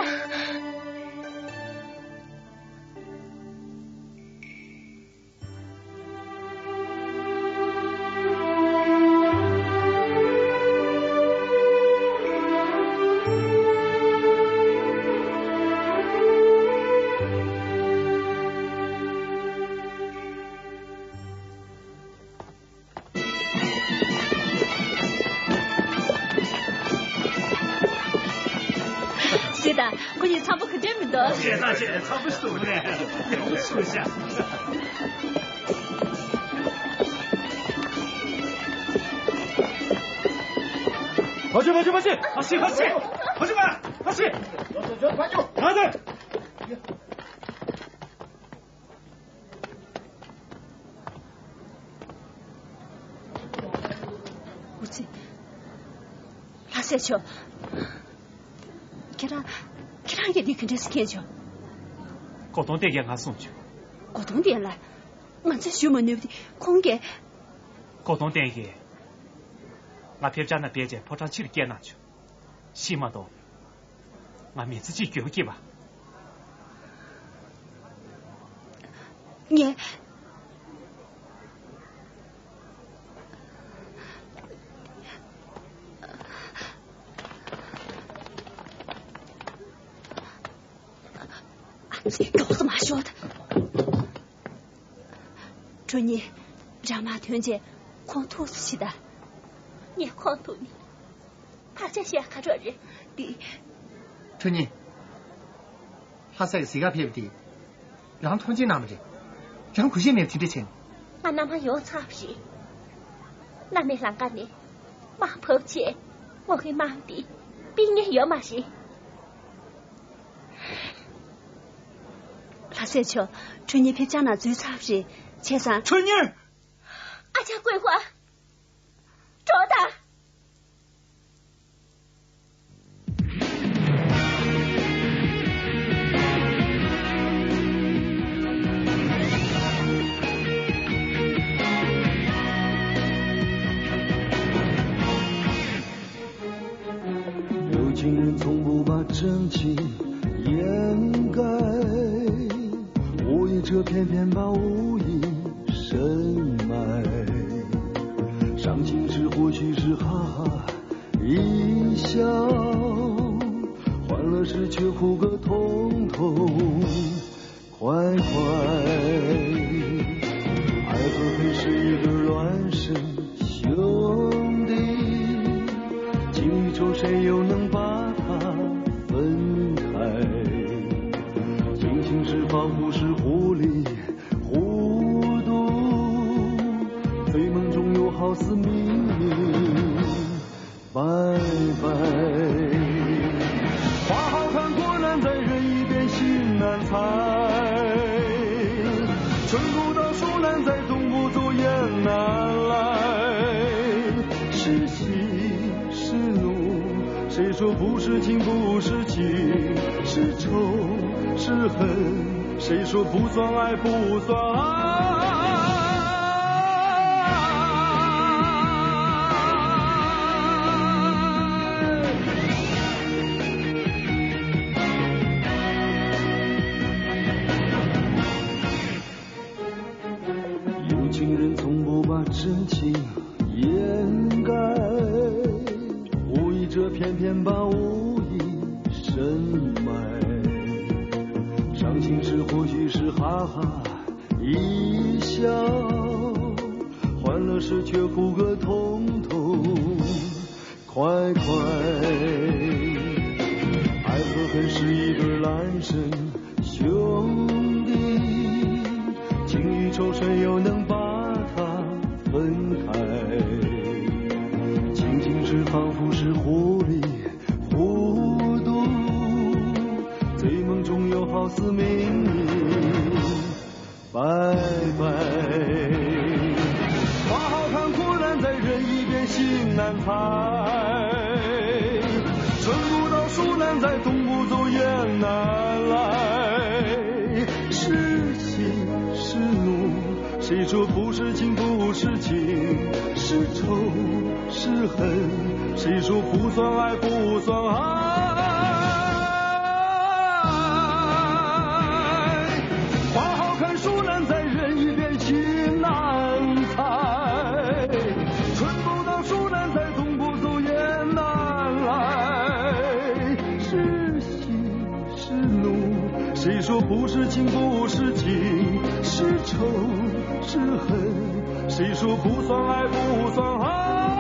ཟེར་དང་། ཁོ་གཉིས་འཚམ་པོ་ག་འདྲ་མི་འདུག་བྱས་ཙང་བྱས། འཚམ་པོ་ཞིག་འདུག་ནས། ཡག་པོ་ཞིག་བྱ། ཕ་ཤི། ཕ་ཤི། ཕ་ཤི། ཕ་ཤི། ཕ་ཤི། ཕ་ཤི། ཕ་ཤི། ཕ་ཤི། ཕ་ཤི། འུ་ཚེ། ལྷ་སྲས་མཆོག་ཁྱེད་རང་། ཁྱེད་རང་གིས་འདི་ག་འདྲས་སེ་མཁྱེན་བྱུང་། གོ་སྟོན་བསྟན་མཁན་ང་གསུངས་བྱུང་། གོ་སྟོན་བསྟན་ལ། ང་ཚོས་ཞུ་མ་ནུས་པ་དེ་ཁོང་གིས། གོ་སྟོན་བསྟན་མཁན། ང་ཕེབས་འཆར་ནང་བསྡད་བྱས་ཕོ་བྲང་ཕྱིར་བསྐྱལ་གནང་བྱུང་། ཤི་མ་གཏོགས། ང་མི་ཚེ་གཅིག་འགྱོད་པ་སྐྱེས་པ། ངས། ཨ་ཙི། མགྱོགས་སེ་མར་ཤོག་དང་། ཁྲོན་ཉེ། རང་མར་ཐོན་རྗེས་ཁོང་ཐུག་སོང་ཞིག་དང་། ངས་ཁོང་ཐུག་ནས་བར་ཆད་བཤད་ག་འགྲོ་རེད། འདི། ཁྲོན་ཉེ། ལྷ་སའི་གཟིགས་གར་ཕེབས་ཏེ། རང་མཐོང་ཆེན་གནང་བ་རེད། རང་གུས་ཞབས་མེད་པ་དེ་འདྲ་བྱས་ནས། ང་མནའ་མ་ཡོང་ཚར་བ་རེད། མནའ་མའི་ལམ་ཁ་ནས་དམའ་ཕབ་བྱས་འོག་གི་དམངས་དེ་སྤེལ་མཁན་ཡོད་མ་རེད། ལྷ་སྲས་མཆོག་ཁྲོས་ཉེ་ཕེབས་ཆ་ན་འཛུལ་ཚར་བ་རེད། བྱས་ཙང་། ཁྲོས་ཉེ། ཨ་ཅག་ཀུན་དབང་། འགྲོ་དང་། 有情人从不把真情掩盖，我也这偏偏把无意深埋。伤心时或许是哈哈一笑，欢乐时却哭个痛痛快快。爱和恨是一对儿孪生兄弟，情与仇谁又能把它分开？清醒时仿佛是糊里糊涂，醉梦中又好似明明 拜拜。花好看，果然在人一边心难猜。春不到，树难栽，冬不走，雁难来。是喜是怒，谁说不是情不是情？是仇是恨， 谁说不算爱不算爱？有情人从不把真情掩盖，无意者偏偏把无意深埋。伤心时或许是哈哈 一笑，欢乐时却哭个痛痛快快。爱和恨是一对儿孪生兄弟，情与仇谁又能把它分开？清醒时仿佛是糊里糊涂，醉梦中又好似明明 拜拜。花好看，果然在人一边心难猜。春不到，树难栽，冬不走，雁难来。是喜是怒，谁说不是情不是情？是仇是恨，谁说不算爱不算爱？ 花好看，树难栽，人一边心难猜。春不到，树难栽，冬不走，雁难来。是喜是怒，谁说不是情不是情？是仇是恨，谁说不算爱不算爱？